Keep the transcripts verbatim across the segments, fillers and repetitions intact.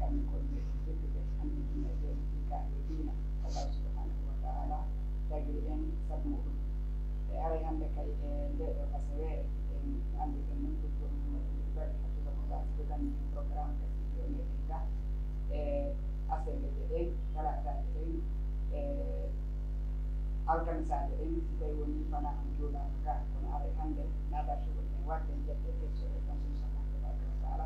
Ko ɓe tedduɓe, anndi ɗum e ɓeen fii kaaɗe diina. Allahu subhanahu wa ta'ala tagiri en sabu muɗum. E aray hannde kay e ndee ɗoo asaweere, en anndi ɗum noon, ɗum ɗum waɗi bari hafizahullah, siɗo ganndi ɗum programme ka studio meɗen ga. E asaweeje ɗen, talaataaje ɗen, e alkamisaaje ɗen, si tawi wonii fana on juulaama ga. Kono aray hannde, naata suɓo ɗen waɗde jette question réponse, inshallah tabaraka wa ta'ala.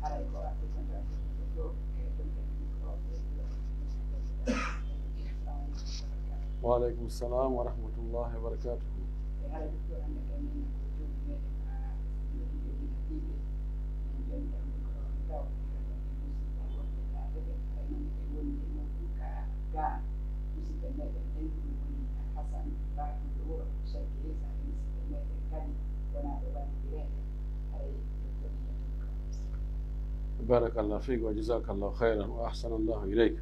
Haray ko arti kon tan ko ɗo, e ɗum en ko. Wa aleykum salam wa rahmatullahi wa barakatuhu. E haray ɗum ɗo hannde kay min ko joomi meɗen, a, joomi meɗen ɗiɗi. Min joomi tan ko ɗo taw, e ɗum en musidɓe wonɓe laatɓe, haray min e woni e muɗum ka ga, musidɓe meɗen ɓen, ɗum woni Hasan Ba, ɗum ɗo wuro Cheikh Issa, e musidɓe meɗen kadi wonaaɓe wallidireede. Barakallah fik wa jazakallah khairan wa ahsanallahu ilayk.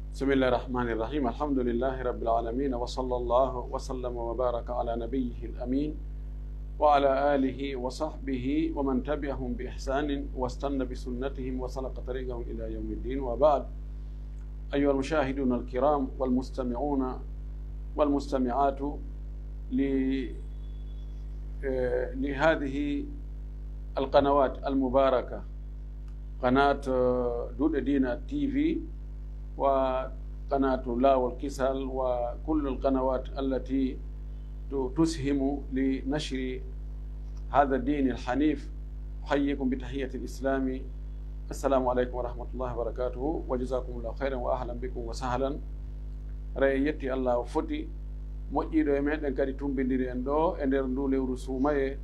بسم الله الرحمن الرحيم. الحمد لله رب العالمين، وصلى الله وسلم وبارك على نبيه الأمين وعلى آله وصحبه ومن تبعهم بإحسان واستن بسنتهم وسلك طريقهم إلى يوم الدين، وبعد. أيها المشاهدون الكرام والمستمعون والمستمعات ل-، آه، لهذه القنوات المباركة، قناة، آه، دودة دينا تي في، وقناة لا والكسل، وكل القنوات التي ت-، تسهم لنشر هذا الدين الحنيف. أحييكم بتحية الإسلام. السلام عليكم ورحمة الله وبركاته، وجزاكم الله خيرا وأهلا بكم وسهلا. Haray en yetti Allah o foti, moƴƴiiɗo e meɗen kadi tumbindiri en ɗo e nder ndu lewru suumayee.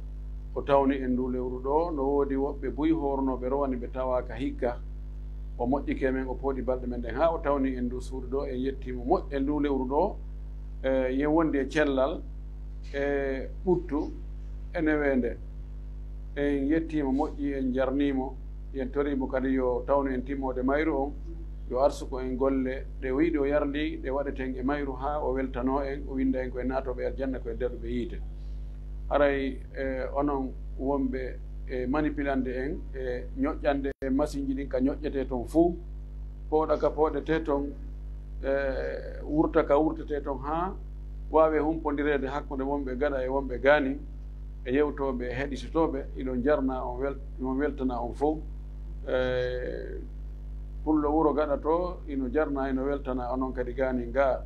O tawni en ndu lewru ɗo, no woodi woɓɓe buy hoornooɓe rowani ɓe tawaaka hikka. O moƴƴike men, o pooɗi balɗe men ɗen haa o tawni en ndu suudu ɗo. En yetti mo moƴƴe ndu lewru ɗo, e yen wondi e cellal, e ɓuttu, e neweende. En yettiimo moƴƴi, en njarniimo, en toriimo kadi yo tawnu en timmoode mayru on, yo arsuku en golle ɗe o yiɗi o yarli, ɗe waɗeten e mayru haa o weltanoo en, o winnda en ko en naatooɓe aljanna, ko en daɗuɓe yiite. Haray, e, onon wonɓe e manipulande en, e ñoƴƴande en masinji ɗin ka ñoƴƴetee ton fuu, pooɗa ka pooɗetee ton, e, wurta ka wurtetee ton, haa waawee humpondireede hakkunde wonɓe gaɗa e wonɓe gaani, e yewtooɓe e heɗitotooɓe. Iɗon jarna on wel-, on weltana on fow. E, pullo wuro gaɗa to, ino jarna, ino weltana onon kadi gaani nga.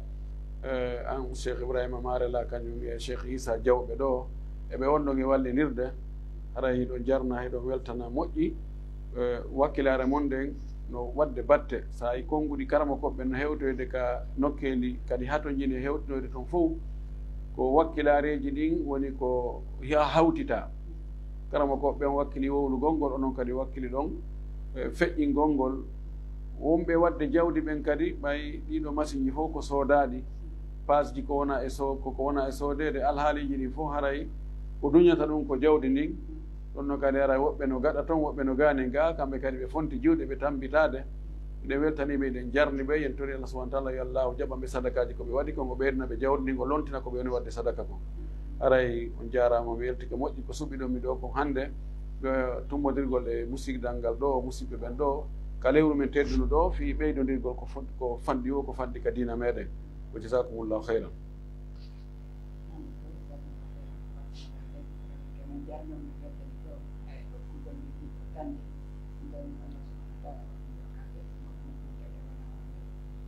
E, an Cheikh Ibrahima Marela, kañum e Cheikh Issa Diawɓe ɗo, eɓe on ɗon e wallinirde. Haray hiɗon jarna, hiɗon weltana moƴƴi. E, wakkilaare mon nden no waɗde batte. So a yi konnguɗi karamokooɓe no hewtoyde ka nokkeeli, kadi hatonjini e hewtinoyde ton fow, ko wakkilaareeji ɗin woni ko ha-, hawtita. Karamokooɓe ɓen wakkili wowlugol ngol, onon kadi wakkili ɗon, e, feƴƴingol ngol. Wonɓe waɗde jawdi ɓen kadi, ɓay ɗiɗo masinji fow ko soodaaɗi, paasji ko wona e so-, ko, ko wona e soodeede, alhaaliiji ɗin fow haray ko duñata ɗum ko jawdi ndin. Ɗon no kadi haray woɓɓe no gaɗa ton, woɓɓe no gaani ga, kamɓe kadi ɓe fonti juuɗe, ɓe tambitaade. Ɗe weltanii ɓe, ɗen jarni ɓe, yen tori Allah subhanahu wa ta'ala yo Allahu jaɓan ɓe sadakaaji ko ɓe waɗi kon, o ɓeydana ɓe jawdi ndin, o lontina ko ɓe woni waɗde sadaka kon. Haray on jaaraama, mi weltike moƴƴi ko suɓiɗon mi ɗo kon hannde, e, tummodirgol e musidal ngal ɗo, musidɓe ɓen ɗo, ka lewru men teddundu ɗo, fii ɓeydondirgol ko fon-, ko fanɗi wo, ko fanɗi ka diina meɗen. Wa jazakumullahu khairan.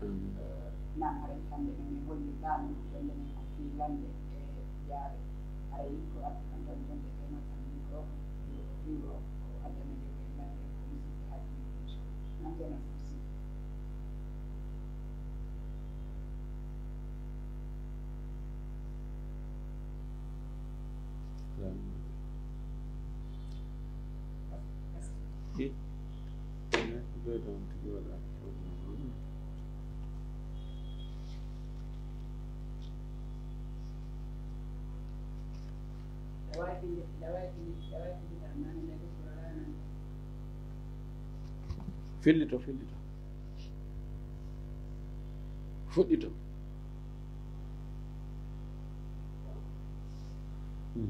Amin. Naam, haray hannde noon min holli laamu, jonde men ko fii lande e jaaɓe. Haray ko addi kan tan jonde e makko micro, yo o riiwo, o addana jogo e lande ko musidɓe haaji men. Naam, jana musidɓe. Fillito, fillito. Fuɗɗito. Mhm.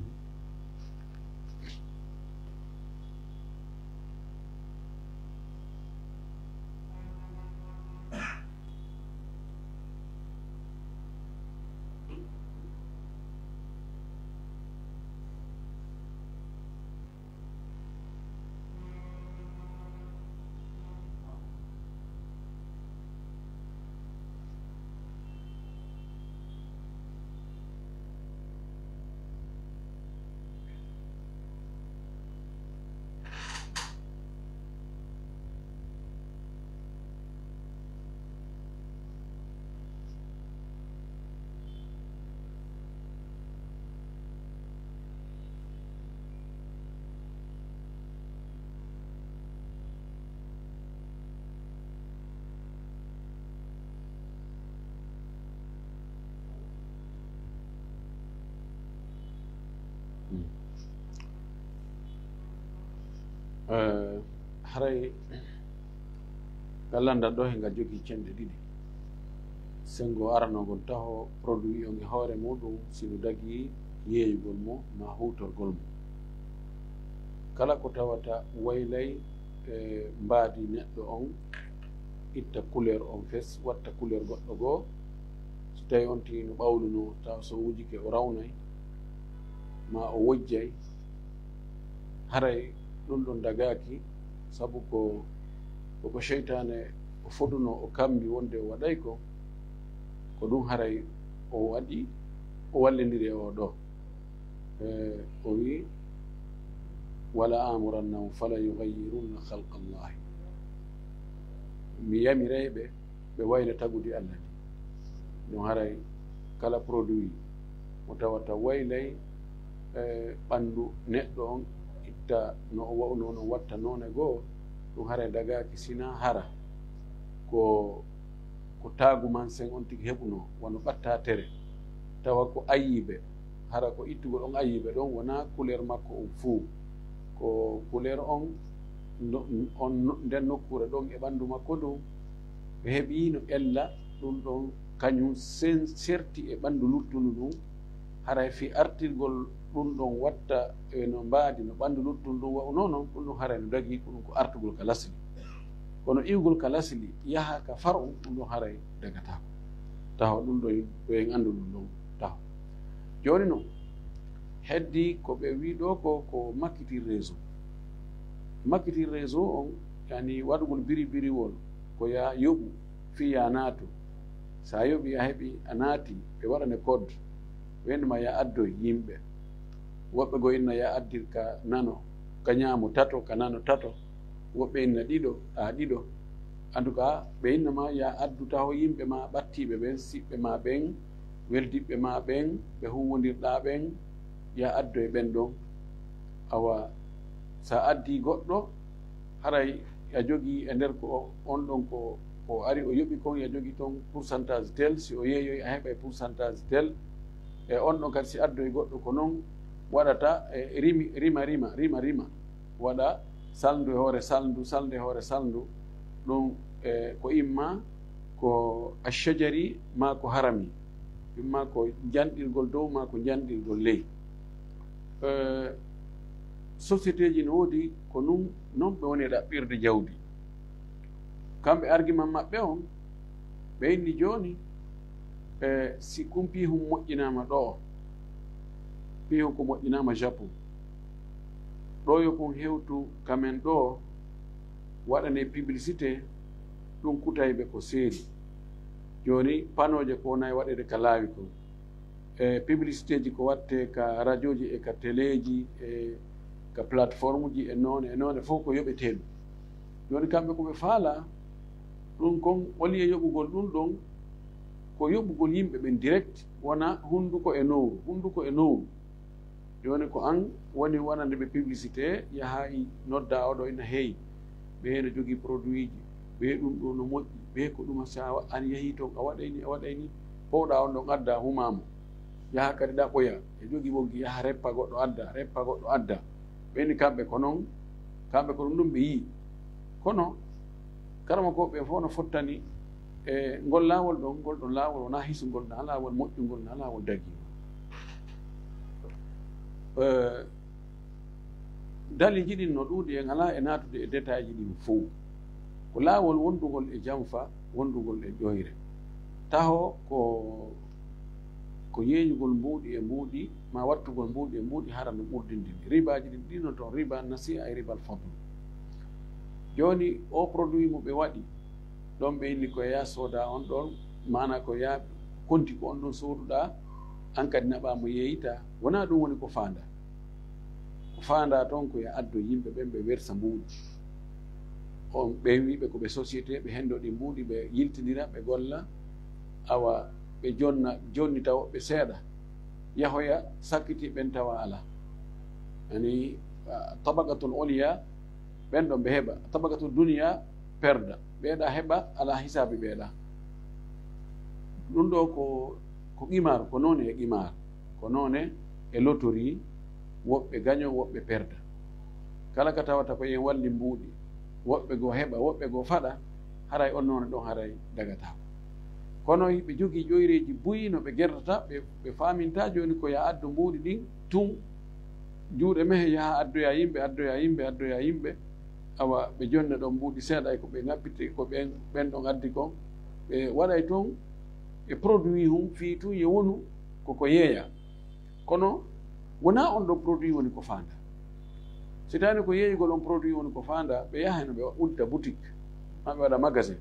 Eh, haray ngal lanndal ɗo he ngal jogii cenɗe ɗiɗi. Senngo aranoo ngol taho produit on e hoore muɗum, si no dagii yeeyugol mo maa huutorgol mo. Kala ko tawata waylay e mbaadi neɗɗo on, itta couleur on fes, watta couleur goɗɗo goo. So tawii on tigi no ɓawlunoo, tawa so wujike o rawnay, maa o wojjay, haray ɗum ɗon dagaaki, sabu ko, ko, ko seytaane o fodunoo, o kambi wonde o waɗay ko, ko ɗum haray o waɗi, o wallindiri e oo ɗoo. E, o wi'i, "Wala amurannahum fala yughayyirunna khalqa Allahi." Mi yamiray ɓe, ɓe wayla tagudi Allah ndi. Ɗum haray kala produit mo tawata waylay, e, ɓanndu neɗɗo on, itta no o wa'unoo, no watta noone goo, ɗum haray dagaaki sina hara ko, ko taagumansen on tigi heɓunoo, wano ɓattaa tere, tawa ko ayiibe, hara ko ittugol on ayiibe ɗon, wonaa couleur makko on fuu, ko couleur on, no, on no, nden nokkuure ɗon e ɓanndu makko ndun, ɓe heɓii no ella ɗum ɗon, kañum sen-, serti e ɓanndu luttundu ndun, haray fii artirgol ɗum ɗon watta e no mbaadi no ɓanndu luttundu ndun wa'unoo non, ɗum ɗon haray no dagii ko ɗum ko artugol ka lasli. Kono iwgol ka lasli, yaha ka far'u, ɗum ɗon haray dagataako. Taho, ɗum ɗon, ɗo en anndu ɗum ɗon taho. Jooni non, heddii ko ɓe wi'i ɗoo ko, ko maquetage réseau. Maquetage réseau on, yani waɗugol biribiriwol, ko yaa yoɓu, fii yaa naatu. So a yoɓii, a heɓii, a naati, ɓe waɗane code. Ɓe inna ma yaa addoy yimɓe. Woɓɓe goo inna yaa addir ka nano, ka ñaamo tato, ka nano tato. Woɓɓe inna ɗiɗo, ɗaa ɗiɗo. En tout cas, ɓe inna ma yaa addu taho yimɓe maa ɓattiiɓe ɓen, siɓɓe maa ɓen, weldiɓɓe maa ɓen, ɓe huuwondirɗaa ɓen, yaa addoy ɓen ɗon. Awa, so a addii goɗɗo, haray a jogii e nder ko on ɗon ko, ko ari o yoɓi kon, a jogii ton pourcentage tel, si o yeeyoyi a heɓay pourcentage tel. E on ɗon kadi si addoyi goɗɗo ko non waɗata, e rimi, rima, rima, rima, rima, waɗa salndu e hoore salndu, salndu e hoore salndu, ɗum, e ko imma ko ashajari maa ko harami, imma ko njanɗirgol dow maa ko njanɗirgol ley. Eh, société ji no woodi ko nun, non ɓe woni e ɗaɓɓirde jawdi. Kamɓe argument maɓɓe on, ɓe inni jooni, eh, si kun piihun moƴƴinaama ɗoo, piihun ko moƴƴinaama Japon, ɗoo yo kun hewtu ka men ɗoo, waɗane publicité, ɗum kutay ɓe ko seeri. Jooni panooje ko wona e waɗeede ka laawi kon. E publicité ji ko waɗtee ka radio ji e ka télé ji e ka plateforme ji e noone e noone fof ko yoɓetee ɗum. Jooni kamɓe ko ɓe faalaa ɗum kon, au lieu yoɓugol ɗum ɗon, ko yoɓugol yimɓe ɓen direct, wona hunnduko e nowru, hunnduko e nowru. Jooni ko an woni wonande ɓe publicité, yaha i nodda oɗo ina heeyi, ɓe no jogii produit ji, ɓe ɗum ɗo no moƴƴi, ɓe ko ɗuma sa wa-, an yehi toon a waɗay ni, a waɗay ni, powɗa on ɗon adda humaamo. Yaha kadi ɗaɓɓoya, e jogii ɓoggi, yaha reppa goɗɗo adda, reppa goɗɗo adda. Ɓe ni kamɓe ko noon, kamɓe ko ɗum ɗum ɓe yii. Kono karamokooɓe ɓe fof no fottani e ngol laawol ɗon, ngol ɗon laawol wonaa hisungol, naa laawol moƴƴungol, naa laawol dagiingol. Eh, daliiji ɗin no ɗuuɗi, en alaa e naatude e détail ji ɗin fof. Ko laawol wondugol e jamfa, wondugol e ƴoyre. Taho ko, ko yeeyugol mbuuɗi e mbuuɗi, maa wattugol mbuuɗi e mbuuɗi, hara no ɓurdindini. Ribaaji ɗin, ɗin no toon, riba nasi'a e ribal fadl. Jooni, o produit mo ɓe waɗi, ɗon ɓe inni ko yaa sooda on ɗon, maanaa ko yaa konti ko on ɗon sooduɗaa, an kadi naɓaa mo yeeyita, wonaa ɗum woni ko faandaa. Ko faandaa toon ko yo addo yimɓe ɓen ɓe wersa mbuuɗi. On ɓen wiiɓe ko ɓe société, ɓe henndo ɗi mbuuɗi, ɓe yiltindira, ɓe golla, awa ɓe jonna, jonnita woɓɓe seeɗa, yahoya sakkiti ɓen tawa alaa. Yani, a, tabaqatul ulya, ɓen ɗon ɓe heɓa. Tabaqatul dunya, perda. Ɓeeɗa heɓa, alaa hisaabi ɓeeɗa. Ɗum ɗo ko, ko qimar, ko noone e qimar. Ko noone e loterie, woɓɓe gaño, woɓɓe perda. Kala ka tawata ko yen walli mbuuɗi, woɓɓe goo heɓa, woɓɓe goo faɗa, haray on noon ɗon haray dagataako. Kono ɓe jogii ƴoyreeji buy no ɓe gerdata, ɓe, ɓe faaminta jooni ko yo addu mbuuɗi ɗin tun, juuɗe mehe yaha addoya yimɓe, addoya yimɓe, addoya yimɓe, awa ɓe jonna ɗon mbuuɗi seeɗa e ko ɓe ŋappiti, ko ɓen, ɓen ɗon addi kon, ɓe waɗay ton e produit hun fii tun yo wonu koko yeeya. Kono wonaa on ɗon produit woni ko faandaa. Si tawi ko yeeyugol on produit woni ko faandaa, ɓe yaha no ɓe udda boutique, maa ɓe waɗa magasin,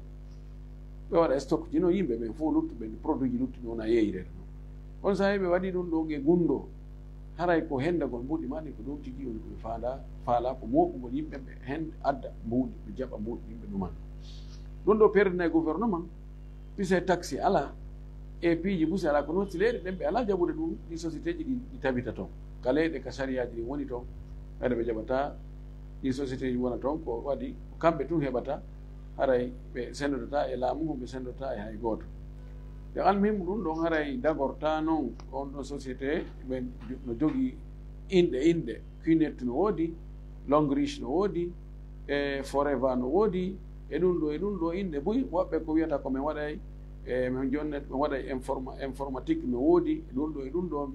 ɓe waɗa stock ji no yimɓe ɓen fof luttuɓe, produit ji luttuɗi wona yeeyireede ɗon. Kono so tawi ɓe waɗii ɗum ɗon e gunndoo, haray ko hendagol mbuuɗi maa ɗin ko ɗum tigi woni ko ɓe faandaa, faalaa ko mooɓugol yimɓe ɓe hen adda mbuuɗi, ɓe jaɓa mbuuɗi yimɓe ɗuman. Ɗum ɗo perdinay gouvernement, puisque taxe alaa, e piiji busi alaa, kono si leyɗe ɗen ɓe alaa jaɓude ɗum, ɗi société ji ɗi, ɗi tabita toon. Ka leyɗe ka sariyaaji ɗin woni toon, ɓayde ɓe jaɓataa, ɗi société ji wona toon, ko waɗi, ko kamɓe tun heɓata, haray ɓe senndodataa e laamu ngun, ɓe senndodataa e hay gooto. Yo almuhimmu ɗum ɗon haray dagortaa noon, on ɗon société, ɓe no jogii inɗe, inɗe, Quinet no woodi, Long Reach no woodi, e Forever no woodi, e ɗum ɗo, e ɗum ɗo inɗe buy, woɓɓe ko wiyata ko min waɗay, e min jonne, min waɗay informa-, informatique no woodi, e ɗum ɗo, e ɗum ɗo,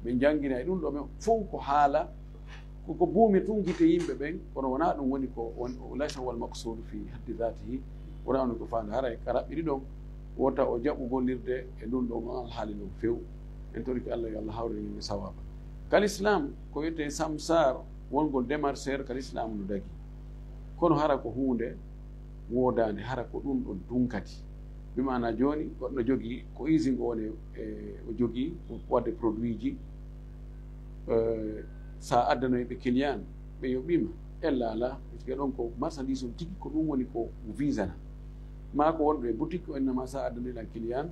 min janngina, e ɗum ɗo, min fof ko haala, ko, ko buumi tun gite yimɓe ɓen, kono wonaa ɗum woni ko won-, laysa huwal maqsuudu fi haddi zaatihi, wonaa ɗum ko faandaa haray ka raɓɓiɗi ɗon, wota o jaɓu gollirde e ɗum ɗo, on alhaali ɗum few. En torike Allah, yo Allah hawrinin en sawaaba. Ka lislaam, ko wiyetee samsaar, wongol démarcheur, ka lislaam no dagi. Kono hara ko huunde woodaande, hara ko ɗum ɗon tun kadi. Bi maanaa jooni, goɗɗo no jogii ko usine o woni, e, o jogii, waɗde produit ji, e, sa addanoy ɓe client, ɓe yoɓii ma, ella alaa, parce que ɗon ko marchandise on tigi, ko ɗum woni ko visana. Maa ko wonɗo e boutique o, innama sa addani lan client,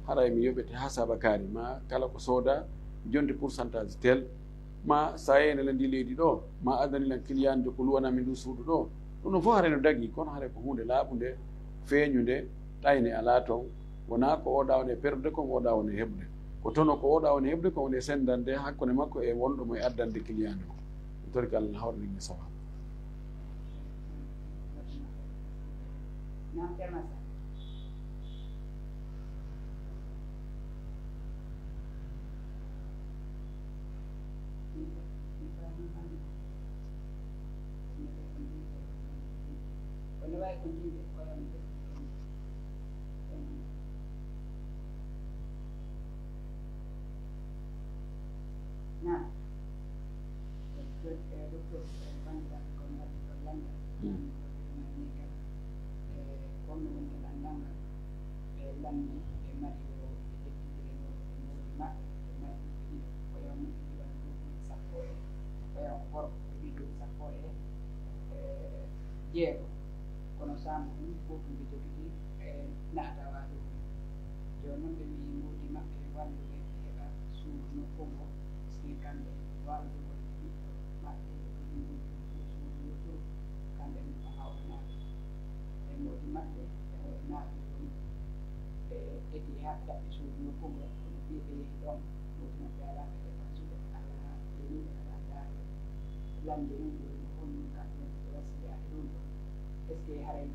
haray mi yoɓete haa saabakaari, maa kala ko sooda, jonde pourcentage tel, maa sa yeeyna lan ndi leydi ɗo, maa addani lan client nde ko luwanami ndu suudu ɗo. Ɗum ɗon fof haray no dagi, kono haray ko huunde laaɓunde, feeñunde, ɗayne alaa toon. Wonaa ko oɗa woni e perdude kon, oɗa woni e heɓude. Ko tono ko oɗa woni e heɓude kon woni e senndande hakkunde makko e wonɗo mo e addande client o. Mi torike Allah hawrinin en sawaaba. Naam. Docteur, eh, docteur, eh, banndiraaɓe ko mbaɗi ko lanndal. Mm. Lanndal ko ɗum woni kala, eh, kono woni lanndal ngal, eh, lanndi e mari o, e ƴettindire o, e mawɗi maɓɓe, e mari ɓiɓɓe ɗiɗo. Ko yaw mum ɓe mbaɗi duuɓi sappo e, ko yaw ko gorko, ɓe mbaɗi duuɓi sappo e, eh, jeego. Kono saamu ɗum, gootum ɓe jogiti, eh, naata waɗi ɗum. Jooni noon ɓe mbii mawɗi maɓɓe walluɓe ɓe heɓa suudu nokku ngo, si kamɓe wallugol ɓiɗɗo maɓɓe ko ɗum ɗum ɗum suudu nokku, kamɓe ɗum ko hawrinaaɓe. E mawɗi maɓɓe e hoore naaɓe woni ɓe eti haa ɓe ɗaɓɓi suudu nokku ngo, kono fii ɓe yehi ɗoon, mawɗi maɓɓe alaa ɓe heɓa suudu, alaa ɓe yimɓe, alaa daaɗe. Lamnde ɗum ɗo no honno kamɓe wasiya e ɗum ɗo? Est-ce que haray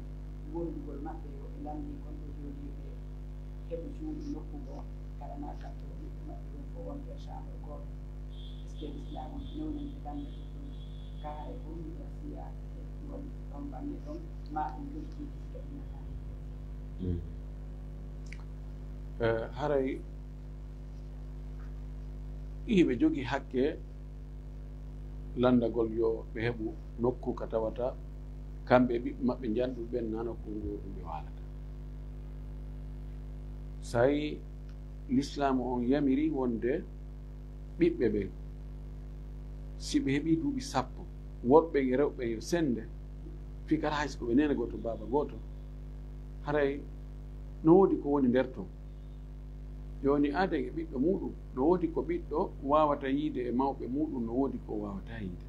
wondugol maɓɓe ko ɓe lamndii kon ɗo jooni yo ɓe heɓu cuuɗi nokku ngo, kala ma kamɓe o ɓiɓɓe maɓɓe ɗum ko wonde e chambre gooto? Est-ce que Lislaam on newnani ɓe lamnde ɗum ɗum? Ka haray ko ɗum wasiya e ngol ɗon bannge ɗon, ma ɗum ɗum kiiɗi si ɗum nafaani? Mm. Eh, haray hiɓe jogii hakke lanndagol yo ɓe heɓu nokku ka tawata kamɓe e ɓiɓɓe maɓɓe njanɗuɓe ɓen nana ko ngoo ɗum ɓe waalata. Sa'i Lislaamu on yamiri wonde ɓiɓɓe ɓen, si ɓe heɓii duuɓi sappo, worɓe e rewɓe yo sennde, fii kala hay si ko ɓe neene gooto, baaba gooto, haray no woodi ko woni nder ton. Jooni, aaden e ɓiɗɗo muuɗum, no woodi ko ɓiɗɗo waawata yiide e mawɓe muuɗum, no woodi ko o waawataa yiide.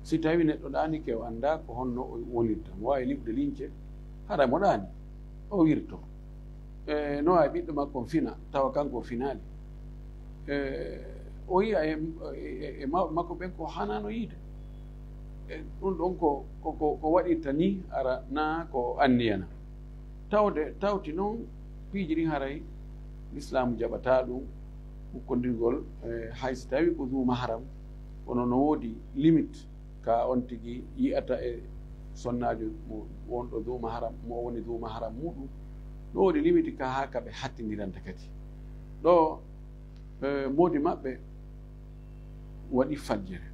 Si tawii neɗɗo ɗaanike, o anndaa ko honno o wonirta, mo waawi liɓude lince, hara mo ɗaani, o wirto. E, no waawi ɓiɗɗo makko on fina, tawa kanko o finaali. E, o yi'a e, e, e mawɓe makko ɓen ko haanaano yiide. E ɗum ɗon ko, ko, ko, ko waɗirta ni ara na ko anniyana. Tawde, tawti noon piiji ɗin haray Lislaamu jaɓataa ɗum, ukkondirgol, e, hay si tawii ko duu maharam, kono no woodi limite ka on tigi yi'ata e sonnaajo mo wonɗo duu maharam, mo woni duu maharam muɗum, no woodi limite ka haa ka ɓe hattindiranta kadi. Ɗo, e, moodi maɓɓe waɗi fajjere.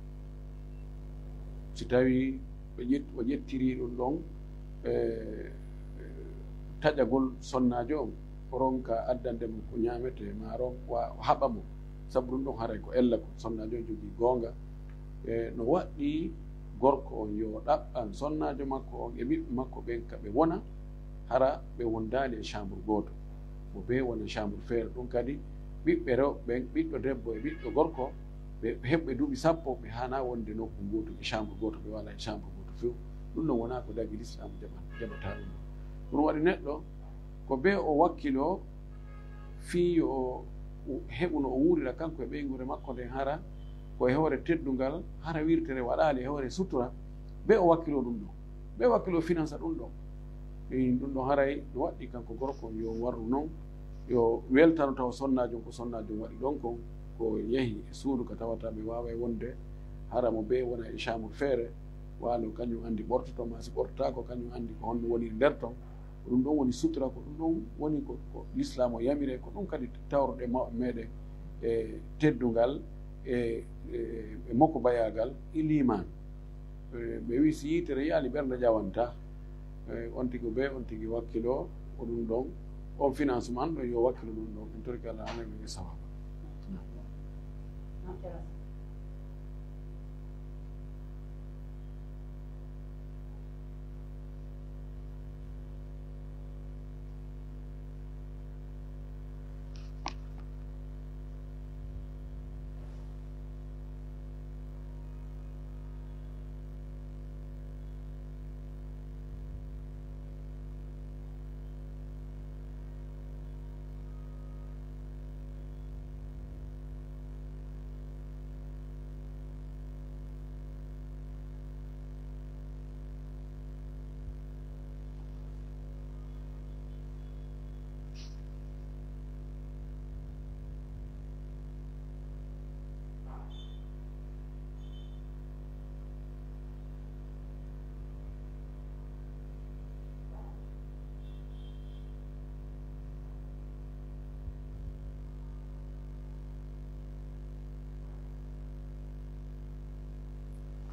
Si tawii ɓe ƴet-, o ƴettirii ɗum ɗon, e, taƴagol sonnaajo on, ronka addande mo ko ñaametee, ma ron-, wa-, haɓa mo. Sabu ɗum ɗon haray ko ella ko sonnaajo on jogii goonga. E, no waɗɗii gorko on yo ɗaɓɓan sonnaajo makko on e ɓiɓɓe makko ɓen ka ɓe wona, hara ɓe wondaali e chambre gooto. Mo bee wona chambre feere. Ɗum kadi ɓiɓɓe rewɓe ɓen, ɓiɗɗo debbo e ɓiɗɗo gorko, ɓe heɓɓe duuɓi sappo, ɓe haanaa wonde nokku ngootu e chambre gooto, ɓe wala e chambre gooto few. Ɗum ɗon wonaa ko dagi Lislaamu jaɓa-, jaɓataa ɗum ɗon. Ɗum waɗi neɗɗo ko bee o wakkiloo fii yo o, o heɓu no o wuurira kanko e ɓeynguure makko nden, hara ko e hoore teddungal, hara wirtere waɗaali e hoore sutura, bee o wakkiloo ɗum ɗon, bee o wakkiloo finansa ɗum ɗon. Ɗum ɗon haray no waɗɗii kanko gorko on yo warru non, yo weltano tawa sonnaajo on ko sonnaajo on waɗi ɗon kon, ko yehi e suudu ka tawata ɓe waaway wonde, hara mo bee wona e chambre feere, waano kañum anndi ɓortoto maa si ɓortotaako, kañum anndi ko honno woniri nder ton. Ko ɗum ɗon woni sutura, ko ɗum ɗon woni ko, ko Lislaam o yamiri, ko ɗum kadi tawruɗen mawɓe meɗen e teddungal e, e, e mokobayaagal e liimaan. E, ɓe wii si yitere yaali ɓernde ƴawantaa. E, on tigi bee on tigi wakkiloo ko ɗum ɗon, on financement ɗon yo wakkilo ɗum ɗon. En torike Allah, Allah e men e sawaaba.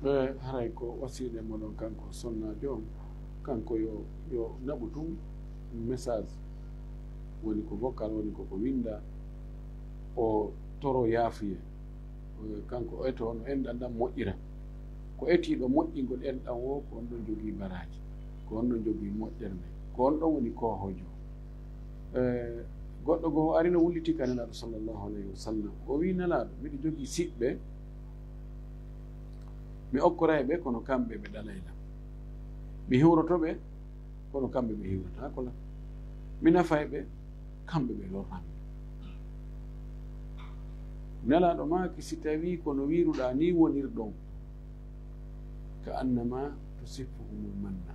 Ɓe haray ko wasiiɗe moɗon kanko sonnaajo on, kanko yo, yo naɓu tun message, woni ko vocal, woni ko ko winda, o toro yaafuye. Kanko o eto no enɗan ɗan moƴƴira. Ko etiiɗo moƴƴingol enɗan woo, ko on ɗon jogii baraaji, ko on ɗon jogii moƴƴere nden, ko on ɗon woni koohoojo. Eh, goɗɗo goo ari no wulliti ka Nelaaɗo sallallahu alayhi wa sallam. O wi'i, "Nelaaɗo, miɗo jogii siɓɓe, mi okkoray ɓe, kono kamɓe ɓe ɗalay lan. Mi hiwroto ɓe, kono kamɓe ɓe hiwrataako lan. Mi nafay ɓe, kamɓe ɓe lorran mi." Nelaaɗo maaki, "Si tawii ko no wiiruɗaa nii wonirɗon, ka annama tusiffuhumul manna."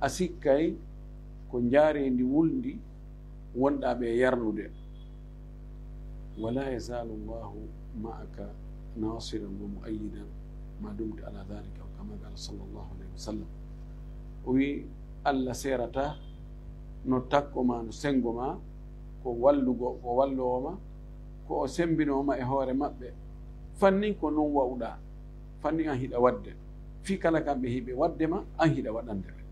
A sikkay ko njaareendi wulndi wonɗaa ɓe yarnude. "Wala yazaalu Allahu ma'aka nasiran wa mu'ayyidan ma dumta ala dhalika," aw kama qala sallallahu alayhi wa sallam. O wi'i, "Allah seerataa no takko ma, no senngo ma, ko wallugo, ko walloowo ma, ko o semmbinoo ma e hoore maɓɓe. Fannin ko non wa'uɗaa, fannin an hiɗa waɗde. Fii kala kamɓe hiɓe waɗde ma, an hiɗa waɗande ɓe."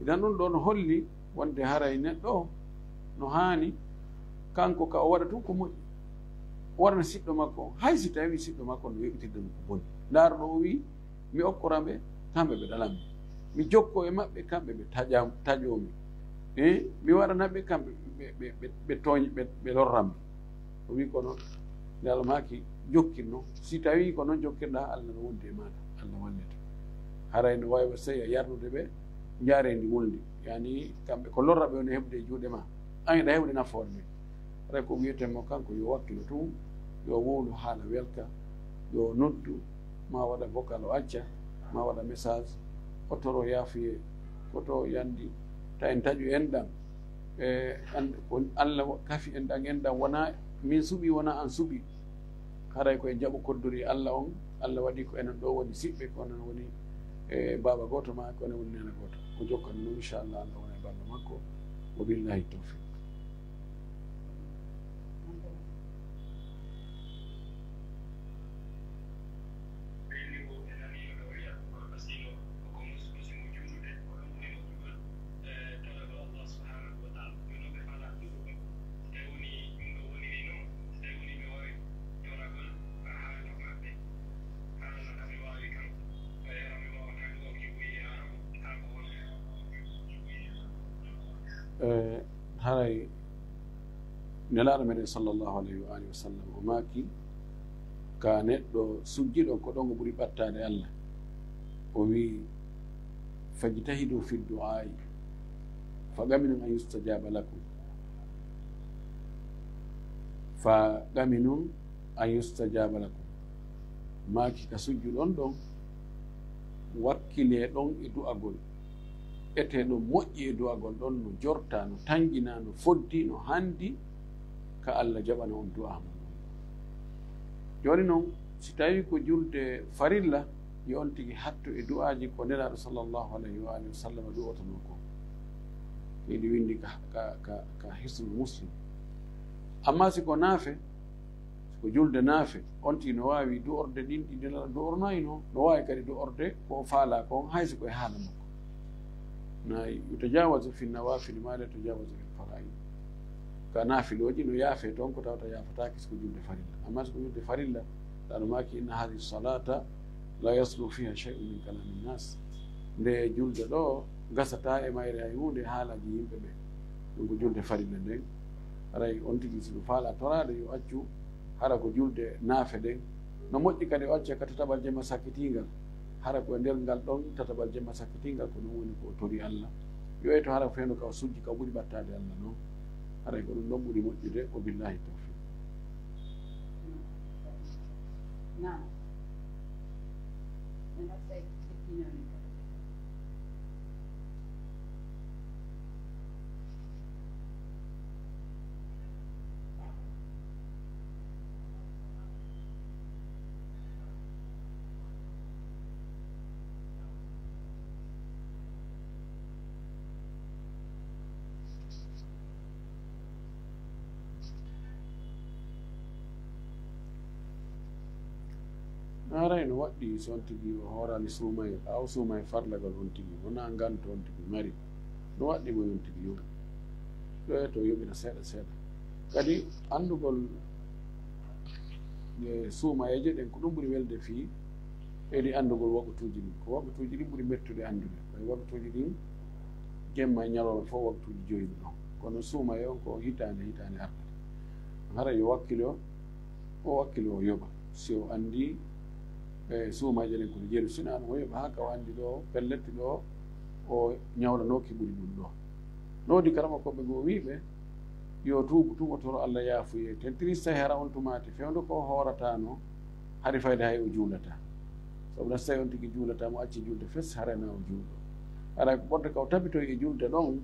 Idan ɗum ɗoo no holli wonde haray neɗɗo o no haani kanko ka o waɗa tun ko moƴƴi. O waɗana siɗɗo makko on, hay si tawii siɗɗo makko on no yoɓitirde mo ko boni. Ndaar ɗo o wi'i, "Mi okkoran ɓe, kamɓe ɓe ɗalan mi. Mi jokkoo e maɓɓe, kamɓe ɓe taƴam-, taƴoo mi. Eh, mi waɗana ɓe, kamɓe ɓe, ɓe, ɓe, ɓe tooñ-, ɓe, ɓe lorran mi." O wi'i, "Kono nde Allah maaki, jokkir non. Si tawii ko non jokkirɗaa, Allah no wondi e maaɗa, Allah wallete. Haray no waawi wa sey a yarnude ɓe njaareendi wulndi." Yani kamɓe ko lorra ɓe woni heɓude e juuɗe ma, an hiɗa heɓude nafoore nden. Haray ko wi'eten mo kanko yo wakkilo tun, yo wowlu haala welka, yo noddu, ma waɗa vocal o acca, Ma waɗa message, o toro yaafuye, ko to yandi, ta en taƴu enɗan. E, an-, ko Allah wa-, kafi enɗan, enɗan wona min suɓi, wona an suɓi. Haray ko en jaɓu koddori Allah on, Allah waɗi ko enen ɗo woni siɓɓe, ko enen woni, e, baaba gooto ma, ko enen woni neene gooto. Ko jokkan non, inchallah, Allah wona e ballo makko. Wa billahi tawfiq. Eh, haray Nelaaɗo meɗen sallallahu alayhi wa alihi wa sallam, o maaki, ka neɗɗo sujjiɗo ko ɗon o ɓuri ɓattaade Allah. O wi'i, "Fajtahidu fi du'aa'i, fa qaminun an yustajaba lakum." Fa qaminun an yustajaba lakum. Maaki ka sujjuɗon ɗon, wakkilee ɗon e du'agol. Etee ɗon moƴƴi e du'agol ɗon no jorta, no tanjina, no foddi, no handi ka Allah jaɓana on du'a mon on. Jooni non, si tawii ko julde farilla, yo on tigi hattu e du'aaji ko Nelaaɗo sallallahu alayhi wa alihi wa sallam du'otonoo ko. Ɗi windi ka, ka, ka, ka Hisnu Muslim. Amma si ko naafe, ko julde naafe, on tigi no waawi du'orde ɗin ɗi Nelaaɗo du'ornayno, no waawi kadi du'orde ko o faalaa kon, hay so ko e haala makko. Nayi, yutajawazu fi nawafili ma la yutajawazu fil fara'id. Ka naafilooji no yaafee toon ko tawata yaafataake so ko julde farilla. Amma so ko julde farilla, Nelaaɗo maaki, "Inna hadhihi salata la yasluhu fiha shay'un min kalami nnas." Nde julde ɗo gasataa e mayre hay huunde haalaaji yimɓe ɓe. Ɗum ko julde farilla nden. Haray on tigi si no faalaa toraade, yo accu hara ko julde naafe ɗen. No moƴƴi kadi o acca ka tataɓal jemma sakkitiingal. Hara ko e nder ngal ɗon tataɓal jemma sakkitiingal ko ɗum woni ko o tori Allah. Yo ƴeew to hara ko fewndo ka o sujji ka o ɓuri ɓattaade Allah non. Haray ko ɗum ɗon ɓuri moƴƴude. Wa billahi tawfiq. Naam. Haray no waɗɗi so on tigi o hooraani suumayee, ɓaawo suumayee farlagol on tigi, wonaa nganto on tigi mari, no waɗɗi mo yo on tigi yoɓu. Ɗo e to yoɓira seeɗa seeɗa. Kadi anndugol e suumayeeje ɗen ko ɗum ɓuri welde fii edi anndugol waqtuuji ɗin. Ko waqtuuji ɗin ɓuri mettude anndude. Ɓay waqtuuji ɗin jemma e ñalawma fof waqtuuji joyi ɗon. Kono suumayee on ko hitaande, hitaande artata. Hara yo wakkilo, o wakkilo o yoɓa. Si o anndi, e, suumayee ɗen kono jeelu, si hinaa ɗum o yoɓa haa ka o anndi ɗo, pellet ɗo o ñawlanooki ɓuri ɗum ɗo. No woodi karamokooɓe goo wi'ɓe, yo tuubu tun o toro Allah yaafuyee. Tentiri si tawi hara on tumaati fewndo ko o hoorataano, hari fayda hay o juulataa. Sabu na si tawi on tigi juulataa, mo acci julde fes, haray na o juulɗo. Haray ko ɓurde ka o tabitoy e julde ɗon,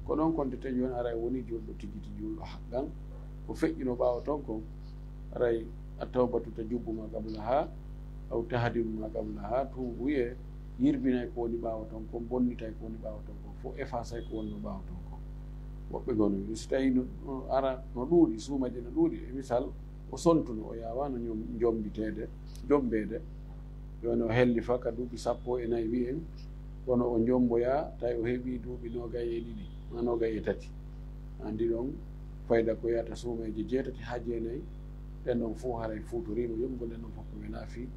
ko ɗon konte ten jooni haray woni juulɗo tigi ti, juulɗo haqqan. Ko feƴƴuno ɓaawo ton kon, haray at-tawbatu tajubbu ma qablaha, aw tahdimu ma qablaha, tuubu e yirbinay ko woni ɓaawo ton kon, bonnitay ko woni ɓaawo ton kon, fof effaçay ko wonno ɓaawo ton kon. Woɓɓe goo no, si tawi no, no ara, no ɗuuɗi, suumayeeje no ɗuuɗi, e misal, o sontuno, o yaawaano ñom-, jombiteede, jombeede. Jooni o hellifa ka duuɓi sappo e nayi wi'en, kono o jomboyaa, tawi o heɓii duuɓi noogay e ɗiɗi, maa noogay e tati. Anndi ɗon fayda ko yahata suumayee jeetati haa jeenayi, ɗen ɗon fof haray fuutoriima yoɓugol, ɗen ɗon fof ko welaa fii.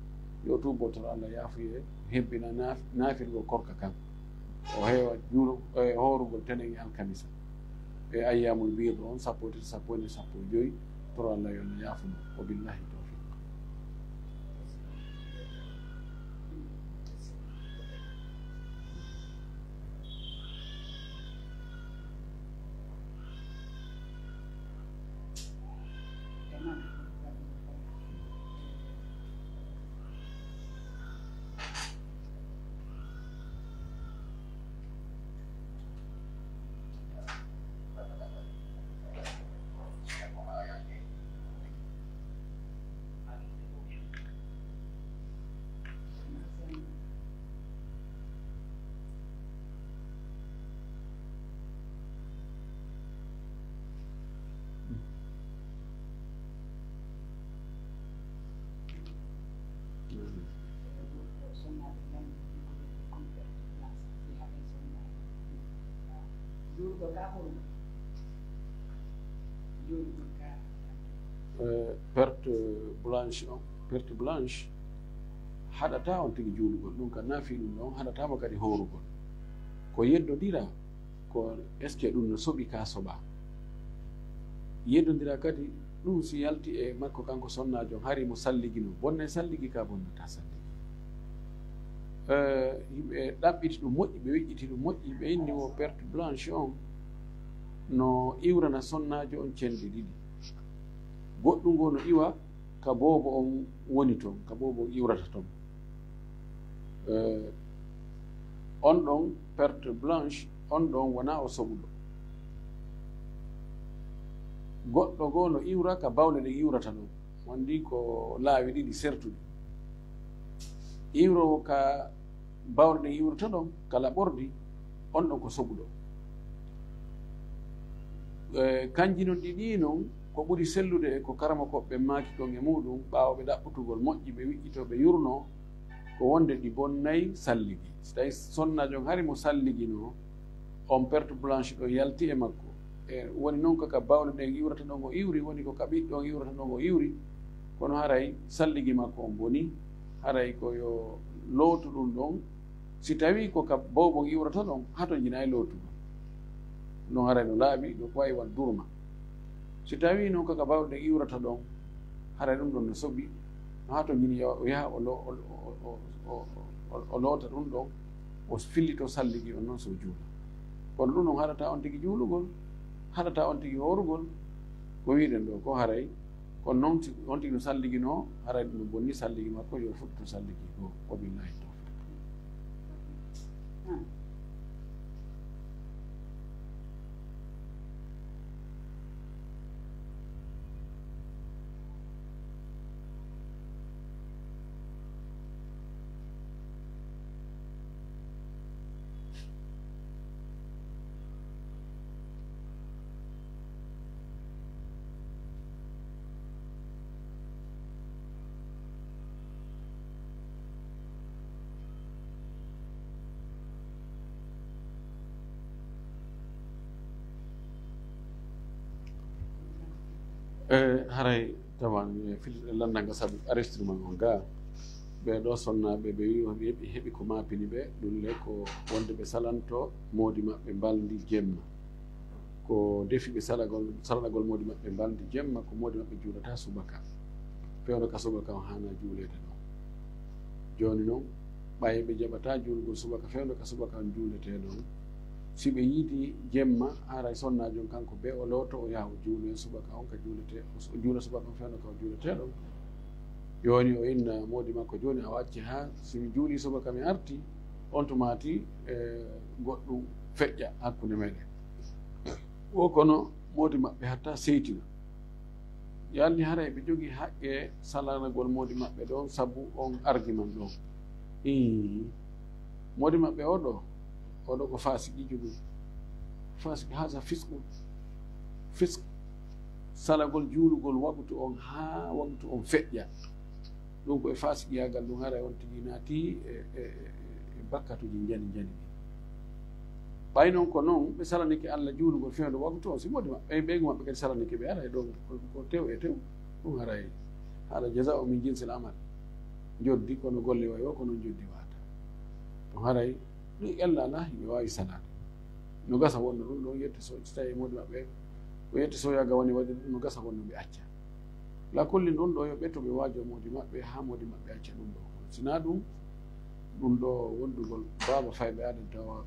Yo tuubo toro Allah yaafuyee, hebbina naaf-, naafilgol korka kan. O heewa juulu-, e hoorugol tenen e alkamisa. E ayyaamul biid on, sappo e tati, sappo e nayi, sappo e joyi, toro Allah yo Allah yaafo mo. Wa billahi tawfiq. Eh, perte blanche on, perte blanche haɗata on tigi juulugol, ɗum ka nafi ɗum ɗon haɗatama kadi horugol. Ko yeddodira, ko est-ce que ɗum no soɓi ka soɓa? Yeddodira kadi ɗum si yalti e makko kanko sonnaajo on, hari mo salligino, bonnay salligi ka bonnata salligi. Eh, yimɓe ɗaɓɓiti ɗum moƴƴi, ɓe weƴƴiti ɗum moƴƴi, ɓe inni wo perte blanche on no iwrana sonnaajo on cenɗi ɗiɗi. Goɗɗum ngo no iwa ka boobo on woni ton, ka boobo on iwrata ton. Eh, on ɗon perte blanche, on ɗon wona o soɓuɗo. Goɗɗo goo no iwra ka bawɗe ɗen iwrata ɗon, wondi ko laawi ɗiɗi sertuɗi. Iwrowo ka bawɗe ɗen iwrata ɗon, ka laɓordi, on ɗon ko soɓuɗo. Eh, kanji non ɗiɗi non, ko ɓuri sellude e ko karamokooɓe ɓen maaki kon e muɗum, ɓaawo ɓe ɗaɓɓutugol moƴƴi, ɓe wiƴƴitoo, ɓe yurno, ko wonde ɗi bonnay salligi. Si tawi sonnaajo on hari mo salliginoo, on perte blanche ɗo yalti e makko. E woni non ko ka bawɗe ɗen iwrata ɗon o iwri, woni ko ka ɓiɗɗo on iwrata ɗon o iwri, kono haray salligi makko on boni, haray ko yo lootu ɗum ɗon. Si tawi ko ka boobo on iwrata ɗon, hato jinay lootugol. Ɗum ɗon haray no laaɓi, no ko wayi won durma. Si tawi non ko ka bawɗe ɗen iwrata ɗon, haray ɗum ɗon no soɓi, no hato jini yo o yaha o lo-, o, o, o, o, o, o loota ɗum ɗon, o fillito salligi on non so juula. Kono ɗum ɗon haɗata on tigi juulugol, haɗata on tigi hoorugol, ko wiɗen ɗo, ko haray, kono non si on tigi no salliginoo, haray ɗum no bonni salligi makko, yo fuɗɗito salligi goo. Wabillahi tawfiq. E haray taman filliɗen lanndal ngal sabu enregistrement on ga. Ɓee ɗoo sonnaaɓe ɓe wi on heɓi, heɓi ko maapini ɓe, ɗum le ko wonde ɓe salanto moodi maɓɓe mbalndi jemma. Ko defi ɓe salagol, salanagol moodi maɓɓe mbalndi jemma, ko moodi maɓɓe juulata subaka. Fewndo ka subaka on haana juuleede ɗon. Jooni non, ɓay ɓe jaɓata juulugol subaka, fewndo ka subaka on juuletee ɗon. Si ɓe yiidi jemma, haray sonnaajo on kanko bee o looto, o yaha o juulo e subaka on ka juuletee, o juula subaka on fewndo ka o juuletee ɗon. Jooni o inna moodi makko, jooni a wacce haa si mi juuli subaka mi arti, on tumaati, eh, goɗɗum feƴƴa hakkunde meɗen. Wo kono moodi maɓɓe hatta seytina. Yalni haray ɓe jogii haqqe salanagol moodi maɓɓe ɗon sabu on argument ɗon. Ii, moodi maɓɓe oo ɗoo, oo ɗoo ko faasiqiijo ɗum. Faasiq, haza fisqun. Fisq, salagol juulugol waqtu on haa waqtu on feƴƴa. Ɗum ko e faasiqiyaagal ɗum, haray on tigi naati e, e, e, e bakkatuuji njani njani ɗi. Ɓay non ko non, ɓe salanike Alla juulugol fewndo waqtu on, si moodi maɓɓe, ɓe, ɓeygu maɓɓe kadi salanike ɓe, haray ɗon ko, ko tew e tew. Ɗum haray, haɗa jazaa'u min jinsil amal. Njoddi, kono golle wayi o, ko non njoddi wata. Ɗum haray, ɗum ella alaa, yimɓe waawi salaade. No gasa wonno ɗum ɗon, yette so, so tawi moodi maɓɓe, ko yette soyaaga woni waɗi ɗum, no gasa wonno ɓe acca. La kullin ɗum ɗo yo ɓe to ɓe waajo moodi maɓɓe, haa moodi maɓɓe acca ɗum ɗo. Kono si naa ɗum, ɗum ɗo wondugol baaba fayɓe aaden tawa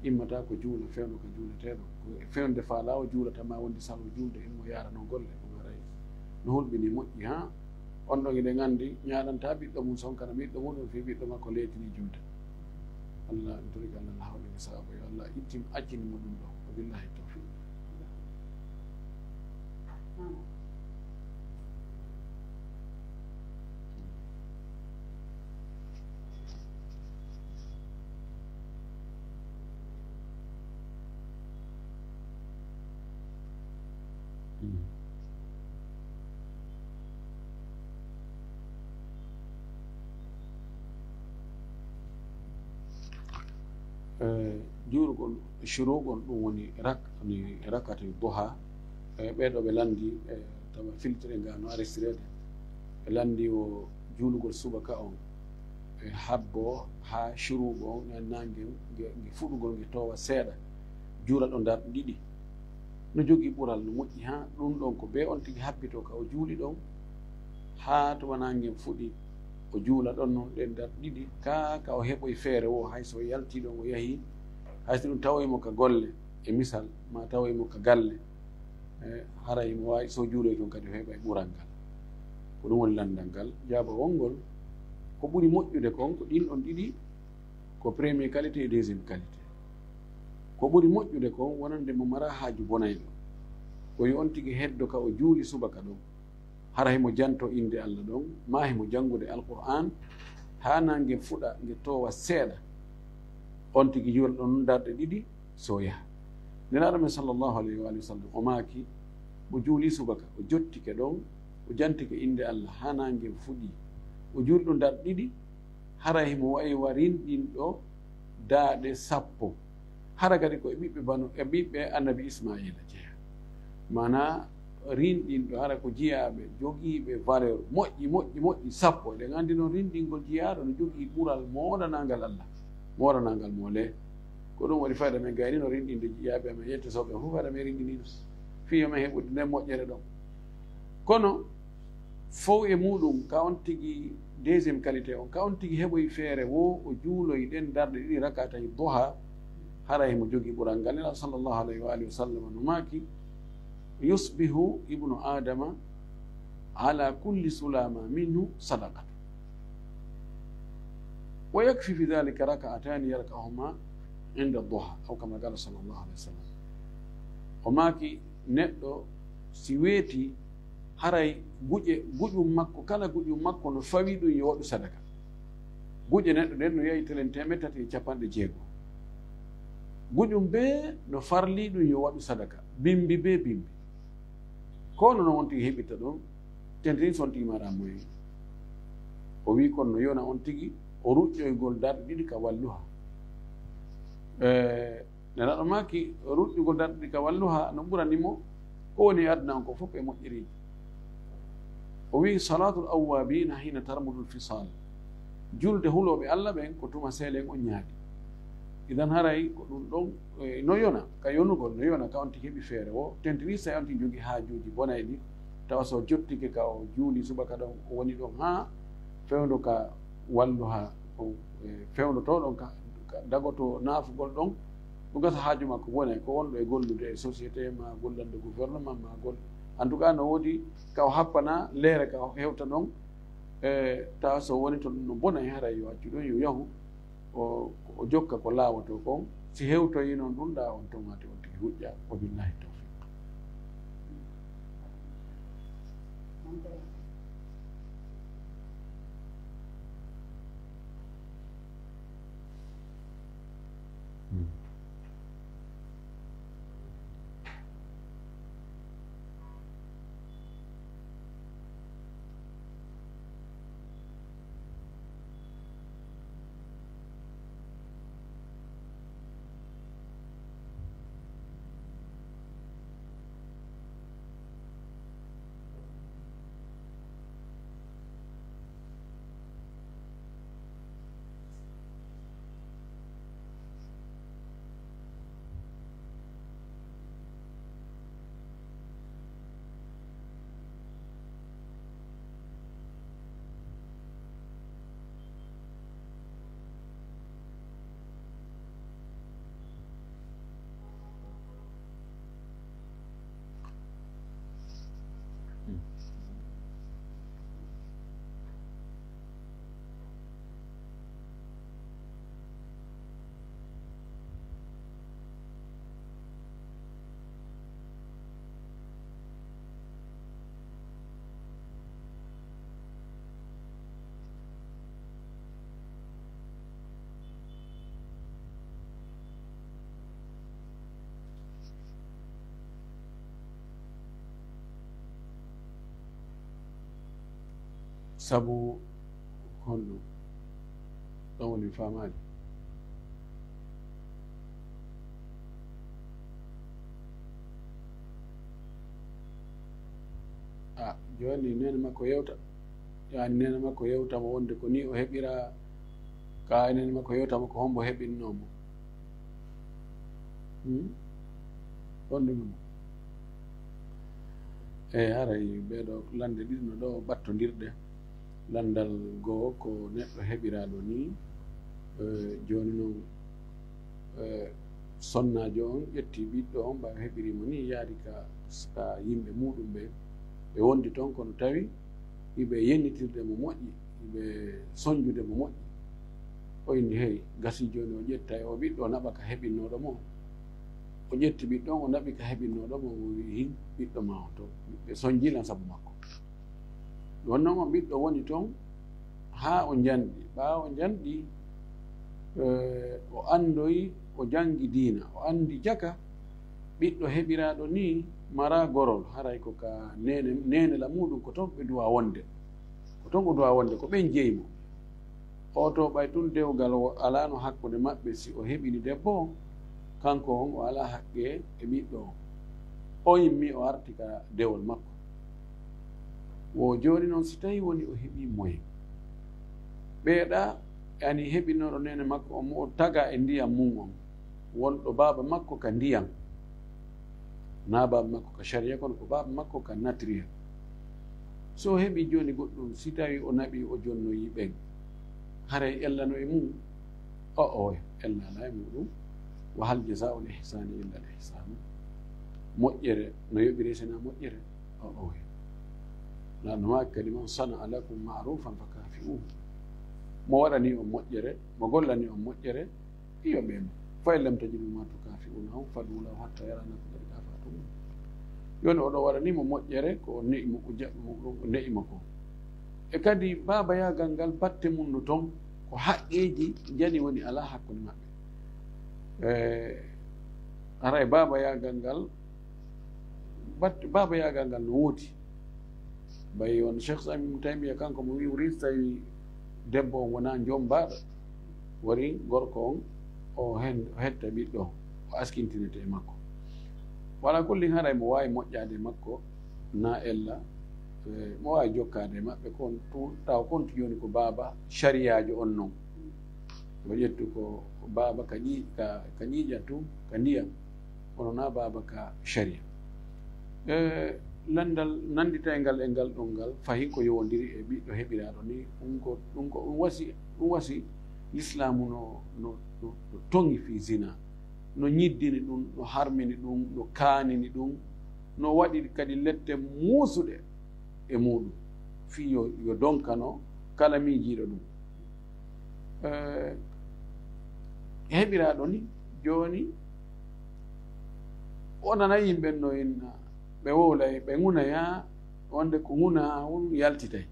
immata ko juula fewndo ka juuleteeɗo. Ko e fewndo faalaa o juulata ma wondi salo juulde himmo yaara noon golle. Ɗum haray no hulɓinii moƴƴi haa on ɗon eɗen anndi ñaaɗanta ɓiɗɗo mum sonkana ɓiɗɗo muɗum fii ɓiɗɗo makko leetinii juulde. Allah, en torike Allah, Allah hawle ko sababu yo Allah ittin accini mo ɗum ɗo. Wa billahi tawfiq. Eh, Juulugol shuruq on, ɗum woni rak-, woni rak'atay duha. E ɓee ɗoo ɓe lanndi, e tawa filtre nga no arestireede. Ɓe lanndi o juulugol subaka on, e habbo haa shuruq on, e naange nge, nge fuɗugol nge toowa seeɗa, juula ɗo darɗe ɗiɗi. No jogii ɓural, no moƴƴi haa ɗum ɗon ko bee on tigi habbitoo ka o juuli ɗon, haa to wonaa ngen fuɗi, o juula ɗon non ɗen darɗe ɗiɗi, kaa ka o heɓoyi feere woo, hay so o yaltii ɗon o yahii, hay so ɗum tawoyi mo ka golle, e misal, maa tawoyi mo ka galle, e, haray mo waawi, so o juuloyi ton kadi o heɓay ɓural ngal. Ko ɗum woni lanndal ngal. Jaabawol ngol, ko ɓuri moƴƴude kon, ko ɗin ɗon ɗiɗi, ko premier qualité e deuxième qualité. Ko ɓuri moƴƴude kon, wonande mo maraa haaju bonayɗo, ko yo on tigi heddo ka o juuli subaka ɗon, hara himo janto innde Alla ɗon, maa himo janngude Alqur'aan, haa naange fuɗa nge toowa seeɗa, on tigi juula ɗon darɗe ɗiɗi, so o yaha. Nelaaɗo men sallallahu alayhi wa alihi wa sallam, o maaki, mo juuli subaka, o jottike ɗon, o jantike innde Alla haa naange fuɗi, o juuli ɗon darɗe ɗiɗi, haray himo wa'i wa rinɗinɗo daaɗe sappo. Hara kadi ko e ɓiɓɓe banu, e ɓiɓɓe Annabi Ismaayila jeyaa. Maanaa rinɗinɗo, hara ko jiyaaɓe jogiiɓe valeur moƴƴi, moƴƴi, moƴƴi sappo. Eɗen anndi noon rinɗingol jiyaaɗo no jogii ɓural moolanaangal Alla, moolanaangal mo le. Ko ɗum waɗi fayda men gayni no rinɗinde jiyaaɓe amen, yetto sooɓe fof fayda men rinɗinii ɗum. Fii yo men heɓude nden moƴƴere ɗon. Kono fow e muuɗum, ka on tigi deuxième qualité on, ka on tigi heɓoyi feere woo, o juuloyi ɗen darɗe ɗiɗi rak'atay duha, haray himo jogii ɓural ngal. Nelaaɗo sallallahu alayhi wa alihi wa sallam no maaki, "Yusbihu ibnu Adama ala kulli sulama minhu sadaqatu. Wa yakfi fi dhalika rak'atani yarka'uhuma inda duha." Aw kama qala sallallahu alayhi wa sallam. O maaki, neɗɗo si weetii, haray guƴe, guƴum makko, kala guƴum makko no fawi ɗum yo waɗu sadaka. Guƴe neɗɗo ɗen no yahi telen teemeɗɗe tati e capanɗe jeego. Guƴum bee no farlii ɗum yo waɗu sadaka, bimbi bee bimbi. Ko hono non on tigi heɓirta ɗum? Tentini so on tigi maraa moyen. O wi'i, kono no yona on tigi o ruƴƴoygol darɗe ɗiɗi ka walluha. E, Nelaaɗo maaki, ruƴƴugol darɗe ɗiɗi ka walluha no ɓurani mo ko woni e aduna on ko fof e moƴƴereeji. O wi'i, "Salatul awwabina hina tarmudul fisal." Julde hulooɓe Alla ɓen ko tuma seelen on ñaadi. Idan haray ko ɗum ɗon, e, no yona, ka yonugol no yona, ka on tigi heɓi feere woo, tentini so on tigi jogii haajuuji bonayɗi, tawa so jottike ka o juuli subaka ɗon, o woni ɗon haa fewndo ka walluha, o, e, fewndotoo ɗon ka, ka dagoto naafugol ɗon, ɗum gasa haaju makko bonay, ko wonɗo e gollude e société, ma gollande gouvernement, ma gol-, en tout cas, no woodi ka o happana leere ka o hewta ɗon, e, tawa so woni to ɗum no bonay, haray yo accu ɗon, yo yahu, o, o jokka ko laawotoo kon. Si hewtoyi non ɗum ɗa on ton, wati on tigi huƴƴa. Wa billahi tawfiq. Sabu honɗum? Ɗon woni mi faamaali. Jooni neene makko yewta, yaani neene makko yewta mo wonde ko nii o heɓira, kaa neene makko yewta mo ko hombo heɓinnoo mo. Hmm? Ɗon ɗum mo. E haray ɓee ɗoo lande ɗiɗi no ɗoo ɓattondirɗe. Landal goo ko neɗɗo heɓiraaɗo nii, eh, jooni noon, eh, sonnaajo on ƴetti ɓiɗɗo on, ɓay o heɓiri mo nii, yaari ka, ka yimɓe muuɗum ɓe, ɓe wondi toon, kono tawi iɓe yennitirde mo moƴƴi, iɓe sonjude mo moƴƴi. O inni, "Hey, gasii jooni o ƴetta e o ɓiɗɗo, o naɓa ka heɓinnooɗo mo." O ƴetti ɓiɗɗo on, o naɓi ka heɓinnooɗo mo, o wi'i, "Hin, ɓiɗɗo maa on to." Ɓe sonjii lan sabu makko. Ɗum wonno mo ɓiɗɗo woni toon haa o njanɗi. Ɓaawo o njanɗi, eh, o anndoyi, o janngi diina, o anndi jaka ɓiɗɗo heɓiraaɗo nii maraa gorol, haray ko ka neene, neene la muuɗum ko toon ɓe duwaa wonde. Ko toon o duwaa wonde, ko ɓen jeyi mo. Oto ɓay tun dewgal o alaano hakkunde maɓɓe, si o heɓini debbo on, kanko on o alaa haqqe e ɓiɗɗo on. O immi o arti ka dewol makko. Wo jooni noon, si tawi woni o heɓi moyen, ɓeeɗa, yani heɓinooɗo neene makko on, mo o taga e ndiyam mum on, wonɗo baaba makko ka ndiyam, naa baaba makko ka sharia, kono ko baaba makko ka naturel. So o heɓi jooni goɗɗum, si tawi o naɓi, o jonnoyi ɓen, haray ellano e mum? O, o, ella alaa e muɗum. "Wa hal jazaa'ul ihsaani illa al ihsaan?" Moƴƴere no yoɓiree si naa moƴƴere? O, o, la no maaki kadi, "Man sana'a lakum ma'rufan fa kaafi'uhu." Mo waɗani on moƴƴere, mo gollani on moƴƴere, yoɓee mo. "Fa in lam tajidu ma tukaafi'unahu fad'u lahu hatta yara annakum qad kaafa'tumuhu." Jooni oɗo waɗani mo moƴƴere, ko o ne'i mo, o jaɓi mo, o ne'i mo ko. E kadi baabayaagal ngal batte mum no toon, ko haqqeeji jani woni alaa hakkunde maɓɓe. E, haray baabayaagal ngal, bat-, baabayaagal ngal no woodi. Ɓay on Cheikh Islam Ibn Taymiyya, kanko mo wi'i, wuri so tawi debbo on wonaa joombaaɗo, wari gorko on o hen-, o hetta ɓiɗɗo on, o askintinete e makko. Wala kullin, haray mo waawi moƴƴaade e makko, na ella, eh, mo waawi jokkaade e maɓɓe kon tun, taw kon tun jooni ko baaba shariyaajo on non. Mo ƴettu ko baaba ka ƴii-, ka, ka ƴiiƴan tun, ka ndiyam. Kono na baaba ka sharia. E, landal nanditayngal e ngal ɗon ngal, fahin ko yowondiri e ɓiɗɗo heɓiraaɗo ni, ɗum ko, ɗum ko, ɗum wasi, ɗum wasi Lislaamu no, no, no, no toŋi fii zina, no ñiddini ɗum, no harmini ɗum, no kaanini ɗum, no waɗi kadi lette muusuɗe e muuɗum, fii yo, yo donkano kala miijiiɗo ɗum. Eh, heɓiraaɗo ni, jooni, o nana yimɓe no inna, ɓe wowlay, ɓe ŋunaya, wonde ko ŋuna on yaltitay.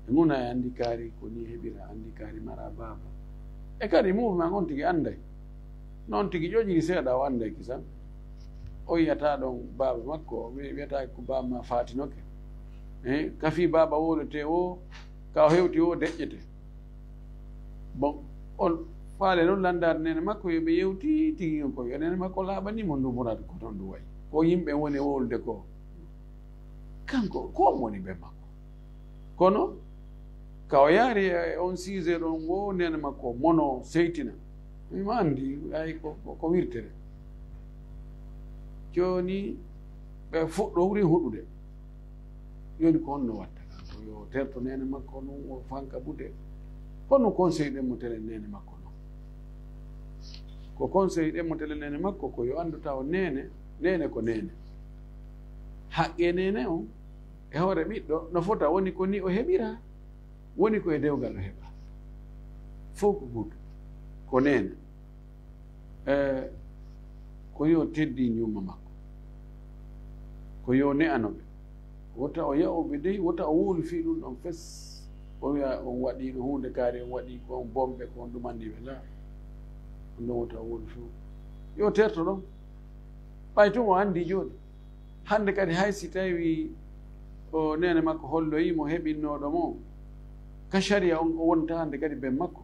Ɓe ŋuna e anndi kaari ko ni heɓira, anndi kaari mara baaba. E kadi mouvement on tigi annday. Noon tigi ƴoƴiri seeɗa o annday kisan. O yiyata ɗon baaba makko, o wi-, wiyata ko baaba ma faatinoke. Eh, ka fii baaba wowlete o, ka o hewti o deƴƴete. Bon, on faale noon lanndaade neene makko, yo ɓe yewti tigi on ko yo neene makko laaɓani mo ndu murata ko toon ndu wayi. Ko yimɓe woni wowlude ko. Kanko, ko on woni ɓe makko. Kono, ka o yaari e on siise ɗon wo neene makko mono seytina. Mi ma anndi, ay ko, ko, ko wirtere. Jooni, ɓe fuɗɗowri huɗude. Jooni ko honno watta? Ko yo terto neene makko non, o fanka bude. Honno conseil ɗen mo tele neene makko non? Ko conseil ɗen mo tele neene makko, ko yo anndu taw neene, neene ko neene. Haqqe neene on, e hoore ɓiɗɗo, no fota woni ko ni o heɓira, woni ko e dewgal o heɓa. Fof ko gootum, ko neene. Eh, ko yo teddi ñumma makko. Ko yo ne'ano ɓe. Wota o ya'u ɓe dey, wota o wowlu fii ɗum ɗon fes. O wi'a on waɗii no huunde kaari, on waɗii ko on bomɓe, ko on ɗumanni ɓe. La. Ɗum ɗon wota o wowlu fii. Yo terto ɗon. Ɓay tun o anndi jooni. Hannde kadi hay si tawi o neene makko holloyi mo heɓinnooɗo mo, ka sharia on o wonta hannde kadi ben makko.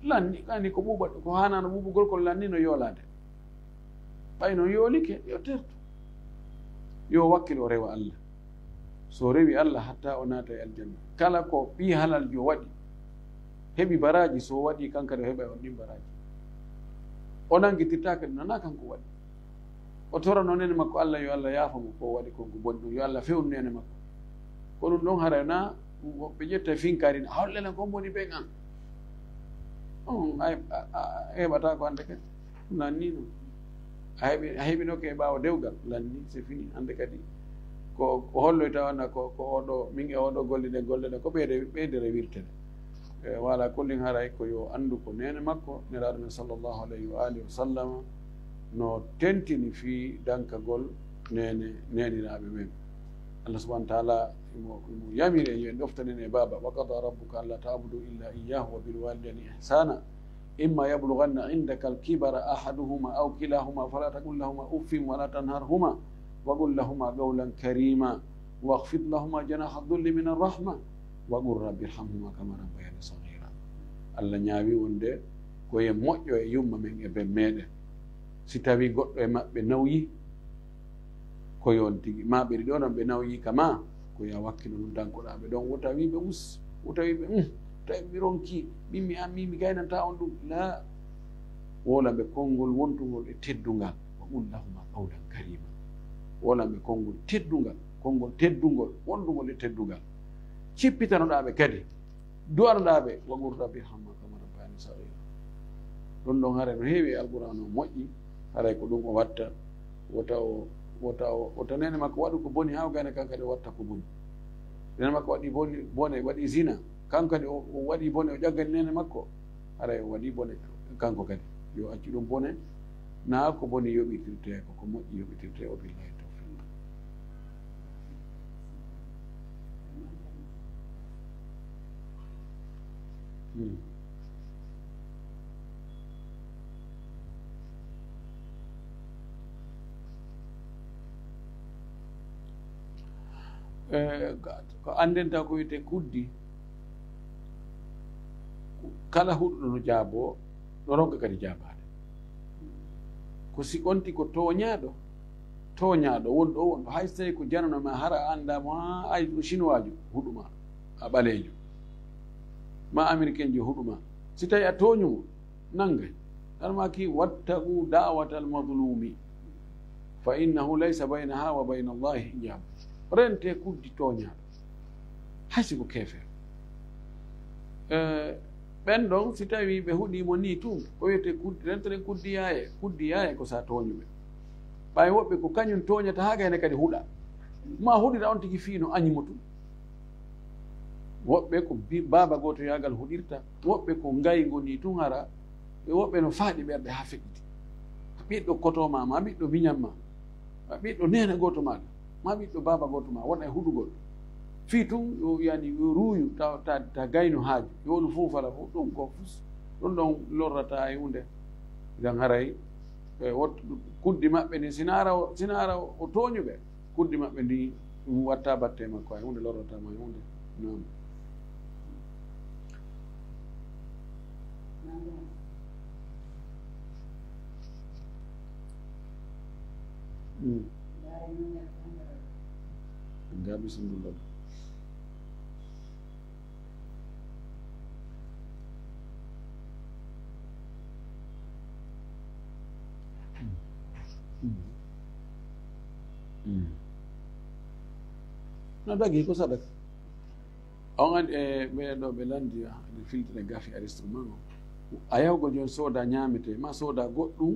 Lanni, kani ko ɓuuɓa, ko haanaano ɓuuɓugol kon lanni no yoolaade. Ɓay non yoolike, yo tertu. Yo wakkil o rewa Allah. So rewi Allah hatta o naata e aljanna. Kala ko ɓii halaljo waɗi, heɓi baraaji, so waɗi kan kadi o heɓay on ɗin baraaji. O nanngitirtaake ɗum, nana kanko waɗi. O torano neene makko Allah, yo Allah yaafo mo ko o waɗi kon ko boni ɗum, yo Allah fewnu neene makko. Ko ɗum ɗon haray na woɓɓe ƴetta finkaari na, hollenen kon boni ɓen an. On a, a, a, a heɓata ko hannde kadi. Nan ni non. A heɓi, a heɓino ke ɓaawo dewgal, lan ni, c'est fini. Hannde kadi ko, ko holloyta on na ko, ko oɗo, min e oɗo golliɗen, golleɗen, ko ɓeyde, ɓeydere wirtene. E, wala kullin haray ko yo anndu ko neene makko, Nelaaɗo men sallallahu alayhi wa alihi wa sallama no tentini fii dankagol neene, neeniraaɓe men. Allah subhanahu wa taala imo, imo yamiri en yo en ɗoftanen e baaba, "Wa qada rabbuka alla ta'budu illa iyyahu wa bil walidayni ihsana. Imma yablughanna indaka al kibara ahaduhuma aw kilahuma fala taqul lahuma uffin wala tanharhuma wa qul lahuma qawlan karima. Wakhfid lahuma janaha dhulli min arrahma wa qul rabbi irhamhuma kama rabbayani saghira." Allah ñaawi wonde ko en moƴƴo e yumma men e ben meɗen. Si tawi goɗɗo e maɓɓe nawyi, ko yo on tigi, ma ɓe ɗiɗo non ɓe nawyi ka ma, ko yo a wakkilo ɗum dankoɗaa ɓe ɗon. Wota wi ɓe us, wota wi ɓe, "Um, tawi mi ronki, min mi an, min mi gaynanta on ɗum." La, wola ɓe konngol wontungol e teddungal. Wa qul lahuma qawlan karima. Wola ɓe konngol teddungal, konngol teddungol, wontungol e teddungal. Cippitanoɗaa ɓe kadi. Du'anoɗaa ɓe, "Wa qul rabbi irhamhuma kama rabbayani saghira." Ɗum ɗon haray no heewi e Alqur'aan o moƴƴi, haray ko ɗum o watta, wota o, wota o, wota neene makko waɗu ko boni haa o gayna kan kadi o watta ko boni. Neene makko waɗi boni, bone, waɗi zina, kan kadi o, o waɗi bone, o ƴaggani neene makko, haray o waɗi bone kanko kadi. Yo accu ɗum bone, naa ko boni yoɓitirte, ko ko moƴƴi yoɓitirte, o billahi tawfiq. Hmm. Eh, ko anndenta ko wiyetee kuddi, kala huɗuɗo no jaaboo, no ronka kadi jaabaade. Ko si on tigi ko tooñaaɗo, tooñaaɗo, wonɗo o, wonɗo, hay so tawii ko janano ma, hara a anndaa mo, haa ay ɗum sinuwaajo huɗu ma, a ɓaleejo, ma ameriken jo huɗu ma. Si tawii a tooñu mo, nanngay. Tan ma ki, "Wattaqu da'watal mazlumi, fa innahu laysa baynaha wa bayna Allahi hijab." Rente kuddi tooñaaɗo. Hay si ko keefeero. Eh, ɓen ɗon, si tawii ɓe huɗii mo nii tun, ko wiyetee kuddi, renteren kuddi yaaye, kuddi yaaye ko sa tooñu ɓe. Ɓay woɓɓe ko kañum tooñata haa gayna kadi huɗa. Ma huɗira on tigi fii no añi mo tun. Woɓɓe ko bi-, baaba gootoyaagal huɗirta, woɓɓe ko ngaygu nii tun hara, e woɓɓe no faaɗi ɓerɗe haa feƴƴiti. Ɓiɗɗo koto ma, ma ɓiɗɗo miñan ma. A ɓiɗɗo neene gooto maaɗa, ma ɓiɗɗo baaba gooto ma, wona e huɗugol. Fii tun yo, yani, yo ruuyu, ta, ta, ta gaynu haaju, yo wonu fow fala fow, ɗum ko fus, ɗum ɗon lorrata e huunde. Idan haray, e, wot-, kuddi maɓɓe ni, sinaara o, sinaara o, o tooñu ɓe, kuddi maɓɓe ndi, ɗum watta batte makko, e huunde lorrata ma e huunde. Noon. Mm. Nga bisimilla. Mm. Mm. Mm. No dagi ko sadaka. On anndi e ɓee ɗoo ɓe lanndi, ah, ɓe filtira gafe enregistrement o. A yahugol jooni sooda ñaametee, ma sooda goɗɗum,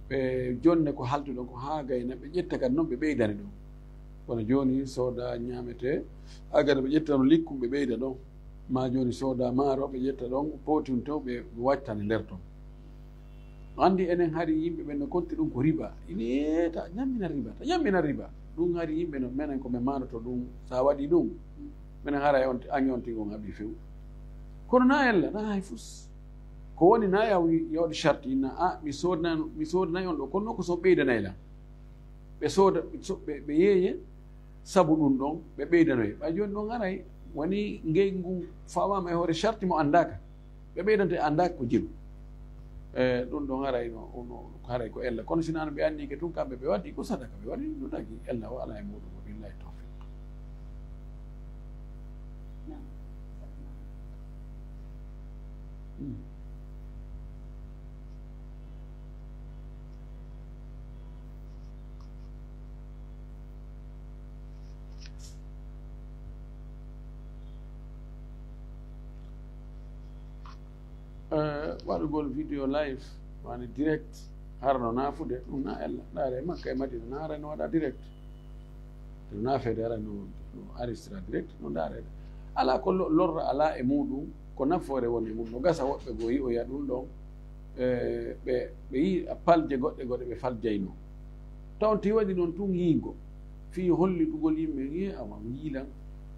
ɓe jonne ko haltuɗon ko haa gayna, ɓe ƴetta kadi noon ɓe ɓeydani ɗon. Kono jooni sooda ñaametee, haa gayna ɓe ƴetta no likkum ɓe ɓeyda ɗon. Ma jooni sooda maaro ɓe ƴetta ɗon, pootunto ɓe wattani nder ton. Anndi enen hari yimɓe ɓen no konti ɗum ko riba. Ini, "Ee, ta ñammina riba, ta ñammina riba." Ɗum hari yimɓe no menen ko men maanoto ɗum. So a waɗi ɗum, menen hara e on, añi on tigi on haɓi few. Kono na ella, na hay fus. Ko woni na yaw, yawde sharti, na, "A, mi soodna, mi soodnay on ɗo, kono noon ko so ɓeydanay lan." Ɓe sooda, so, ɓe, ɓe yeeye, sabu ɗum ɗon, ɓe ɓeydanoye. Ɓay jooni ɗon haray, woni ngey ngu faamaama e hoore sharti mo anndaaka. Ɓe ɓeydante anndaaka ko jelu. E, ɗum ɗon haray no, no, haray ko ella. Kono si nano ɓe anndike tun kamɓe ɓe waɗi ko sadaka, ɓe waɗi no dagi ella o alaa e muɗum. Wa billahi tawfiq. Eh, waɗugol video live, wani direct, harno nafude, ɗum na ella. Ndaare Makka e Madina, na haray no waɗa direct. Ɗum na feede haray no, no aristra direct, no ndaare. Ala ko lo-, lorra ala e muɗum, ko nafoore woni e mum. No gasa woɓɓe goo yi'oya ɗum ɗon, eh, ɓe, ɓe yi palje goɗɗe goɗɗe ɓe faljayno. Taw on ti waɗi noon tun yiingo. Fii hollitugol yimɓe, "Ye, awa, mi yiilan,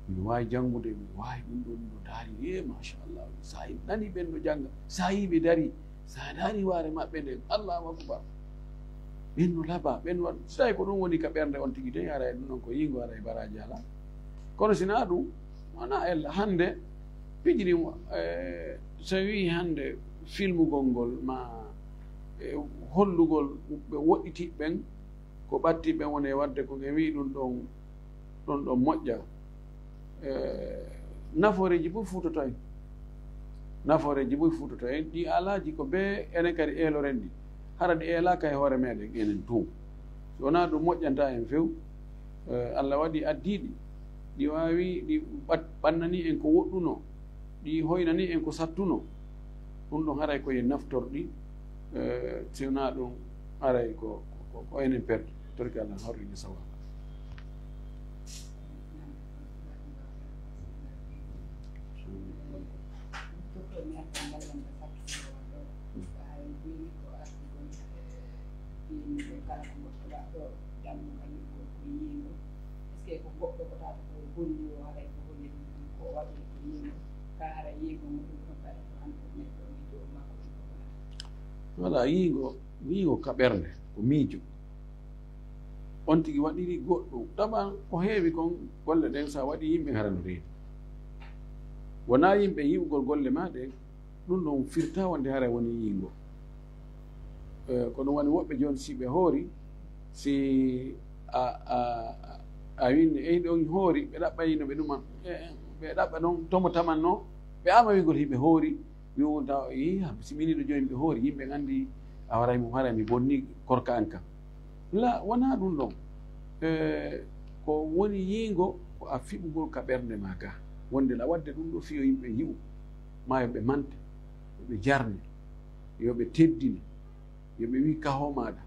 miɗo waawi janngude, miɗo waawi ɗum ɗon, miɗo daari, ye, machallah." Sa yi-, nani ɓen no jannga, sa yi ɓe dari, sa daari waare maɓɓe nden, Allahu akbar. Ɓen no laba, ɓen no waɗa. So tawi ko ɗum woni ka ɓernde on tigi tan, haray ɗum ɗon ko yiingo, haray baraaji alaa. Kono si naa ɗum, wonaa ella. Hannde, pijiri mo, eh, so wii hannde filmugol ngol, ma, eh, hollugol ɓe woɗɗitiiɓe ɓen, ko ɓattiiɓe ɓen woni e waɗde kon, en wii ɗum ɗon, ɗon ɗon moƴƴa. Eh, nafooreeji fof fuutoto en. Nafooreeji fof fuutoto en. Ɗi alaaji ko bee enen kadi eeloren ɗi. Hara ɗi eelaaka e hoore meɗen, enen tun. So wonaa ɗum moƴƴanta en few. Eh, Allah waɗi addiiɗi. Ɗi waawi, ɗi ɓat-, ɓannani en ko woɗɗuno. Ɗi hoynani en ko sattuno. Ɗum ɗon haray ko en naftorɗi, eh, si wonaa ɗum haray ko, ko, ko enen perdi. Torki Allah horɗini sawaaba. Yimɓe kala ko goɗɗo waɗɗo dammugal ko yiingo. Est-ce que ko goɗɗo ko tawata ko gondi o haray ko holli ɗum ɗon ko waɗi ko yiingo? Ka haray yiingo mo ɗum ɗon kala ko an ko neɗɗo miijo makko ɗum ko wonata. Wala yiingo, yiingo ka ɓernde, ko miijo. On tigi waɗiri goɗɗum. Tawa ko heewi kon golle ɗen sa waɗi yimɓe hara no reeni. Wonaa yimɓe yi'ugol golle ma ɗen, ɗum ɗon firta wonde haray woni yiingo. Eh, kono woni woɓɓe jooni si ɓe hoori, si a, a, a, a winni, "Eyi, ɗon hoori," ɓe ɗaɓɓa yino ɓe ɗuma, eh, eh, ɓe ɗaɓɓa ɗon tomo tamanno, ɓe ama wi'ugol hiɓe hoori, wi'ugol taw, "Eyi, ha, si mini ɗo jooni ɓe hoori, yimɓe nganndi a waray mo, haray mi bonni korka an kan." La, wonaa ɗum ɗon. Eh, ko woni yiingo, ko a fiɓugol ka ɓernde ma ka. Wonde la waɗde ɗum ɗo fiyo yimɓe yi'u, ma yo ɓe mante, yo ɓe jarne, yo ɓe teddine, yo ɓe wi kaho maaɗa.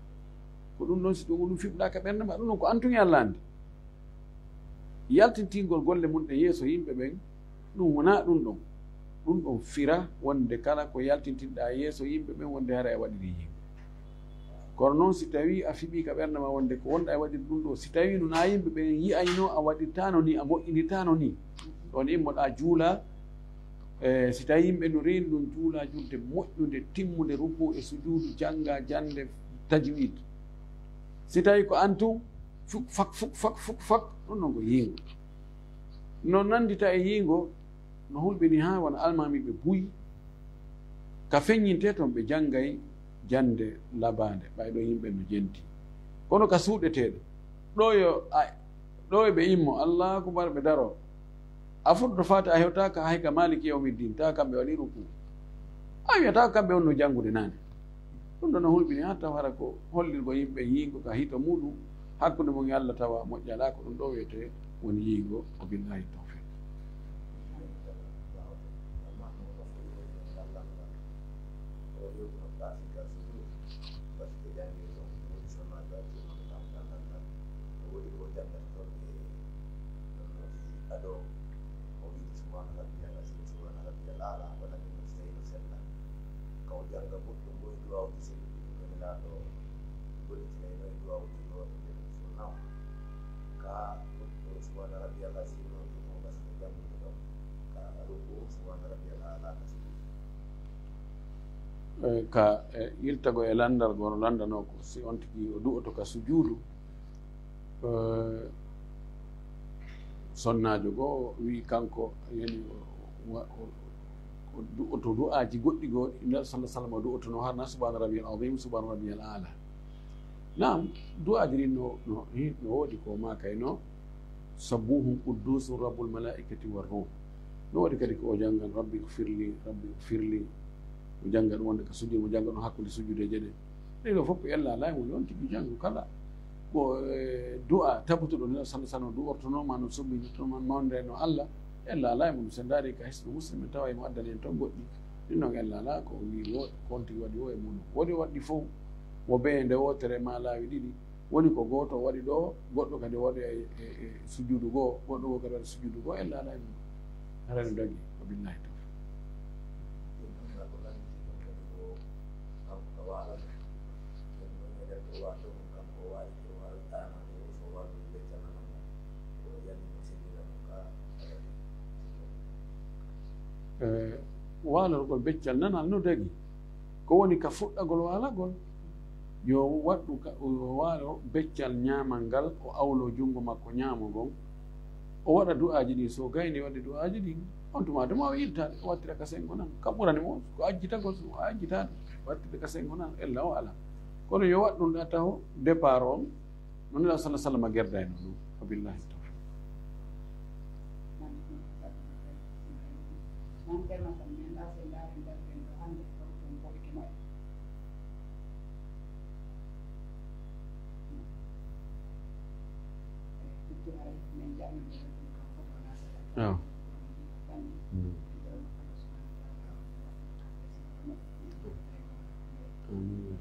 Ko ɗum ɗon si ɗum, ɗum fiɓɗa ka ɓernde ma, ɗum ɗon ko an tun e Allah anndi. Yaltintingol golle mum ɗe yeeso yimɓe ɓen, ɗum wonaa ɗum ɗon. Ɗum ɗon fira wonde kala ko yaltintinɗa yeeso yimɓe ɓen wonde haray a waɗiri yiingo. Kono noon si tawii a fiɓii ka ɓernde ma wonde ko wonɗa e waɗirde ɗum ɗo, si tawii no na yimɓe ɓen yi'ayno a waɗirtaano ni, a moƴƴinirtaano ni, ɗon immoɗa juula. E si tawii yimɓe no reeni ɗum, juula julde moƴƴunde, timmunde, rukuu e sujuudu, jannga jannde tajwiid. Si tawii ko an tun, fuk, fak, fuk, fak, fuk, fak, ɗum ɗon ko yiingo. No nanndita e yiingo, no hulɓini haa wona almaamiiɓe buy, ka feññinte toon ɓe janngay jannde labaande, ɓay ɗo yimɓe no jenti. Kono ka suuɗeteeɗo, ɗo yo a, ɗo yo ɓe immo, Allaahu akbar, ɓe daro. A fotto faati a hewtaaka hay ka Maaliki yawmi diin, tawa kamɓe waɗi rukuu. A wiyata ko kamɓe wonno janngude naane. Ɗum ɗo no hulɓini haa taw hara ko hollirgo yimɓe yiingo ka hito muɗum, hakkunde mum e Allah tawa moƴƴa alaa, ko ɗum ɗo wiyetee woni yiingo. Wa billaahi tawfiiq. Ado o wiide, "Subhaana rabbiyal aziim, subhaana rabbiyal a'laa." Wala min no sey no sella. Ka o jannga goɗɗum ɗo e du'aawuji selluɗi ɗi Nelaaɗo gollitirayno e du'aawuji ɗo e nder sunna o. Ka goɗɗum subhaana rabbiyal aziim o, ɗum o gasno janngude ɗo. Ka rukuu, subhaana rabbiyal a'laa ka sujuudu. Eh, ka, eh, iltago e lanndal, gono lanndanoo ko si on tigi o du'oto ka sujuudu, eh, sonnaajo goo wi'i kanko, yani, o, o, o, o du'oto du'aaji goɗɗi goo, ɗi Nelaaɗo sallallaahu alayhi wa sallam o du'otonoo, hara na subhaana rabbiyal aziim, subhaana rabbiyal a'laa. Naam, du'aaji ɗin no, no, no woodi ko maakayno, "Sabbuuhun qudduusun rabbul malaa'ikati war ruuh." No woodi kadi ko o janngan, "Rabbi gfirli, Rabbi gfirli." Mo jannga ɗum wonde ka sujjude, mo jannga ɗum hakkunde sujjudeeje ɗe. Ɗee ɗoo fof ko ella alaa e mum, on tigi janngu kala ko, eh, du'a tabutuɗo, Nulaaɗo sallallahu alaihi wasallam du'ortonoo ma, no subbinirtonoo ma, mawnirnoo Allah, ella alaa e mum. So en ndaari ka Hisnu Muslim, en tawa e mo addani en toon goɗɗi. Ɗin noon ella alaa ko o wii wo, ko on tigi waɗi o e mum. Ko waɗi o waɗi fof, mo bee nde wootere ma laawi ɗiɗi. Woni ko gooto waɗi ɗo, goɗɗo kadi waɗi e, e, e sujuudu goo, goɗɗo goo kadi waɗi sujuudu goo, ella alaa e mum. Hara no dagi, wa billahi tawfiq. Eh, waalorgol beccal nanal no dagi. Ko woni ka fuɗɗagol waalagol, yo waɗu ka, o waalo beccal ñaamal ngal, o awlo junngo makko ñaamo ngon, o waɗa du'aaji ɗin. So gayni waɗi du'aaji ɗin, on tuma duma o yiltaade, o wattira ka senngo nan. Ka ɓurani mo ko ajjitagol, so o ajjitaade, wattira ka senngo nan, ella o alaa. Kono yo waɗ ɗum ɗa taho départ on, no Nulaaɗo sallallahu alaihi wasallam gerdayno ɗum. Wa billahi tawfiq. Awa. Mm. Amin.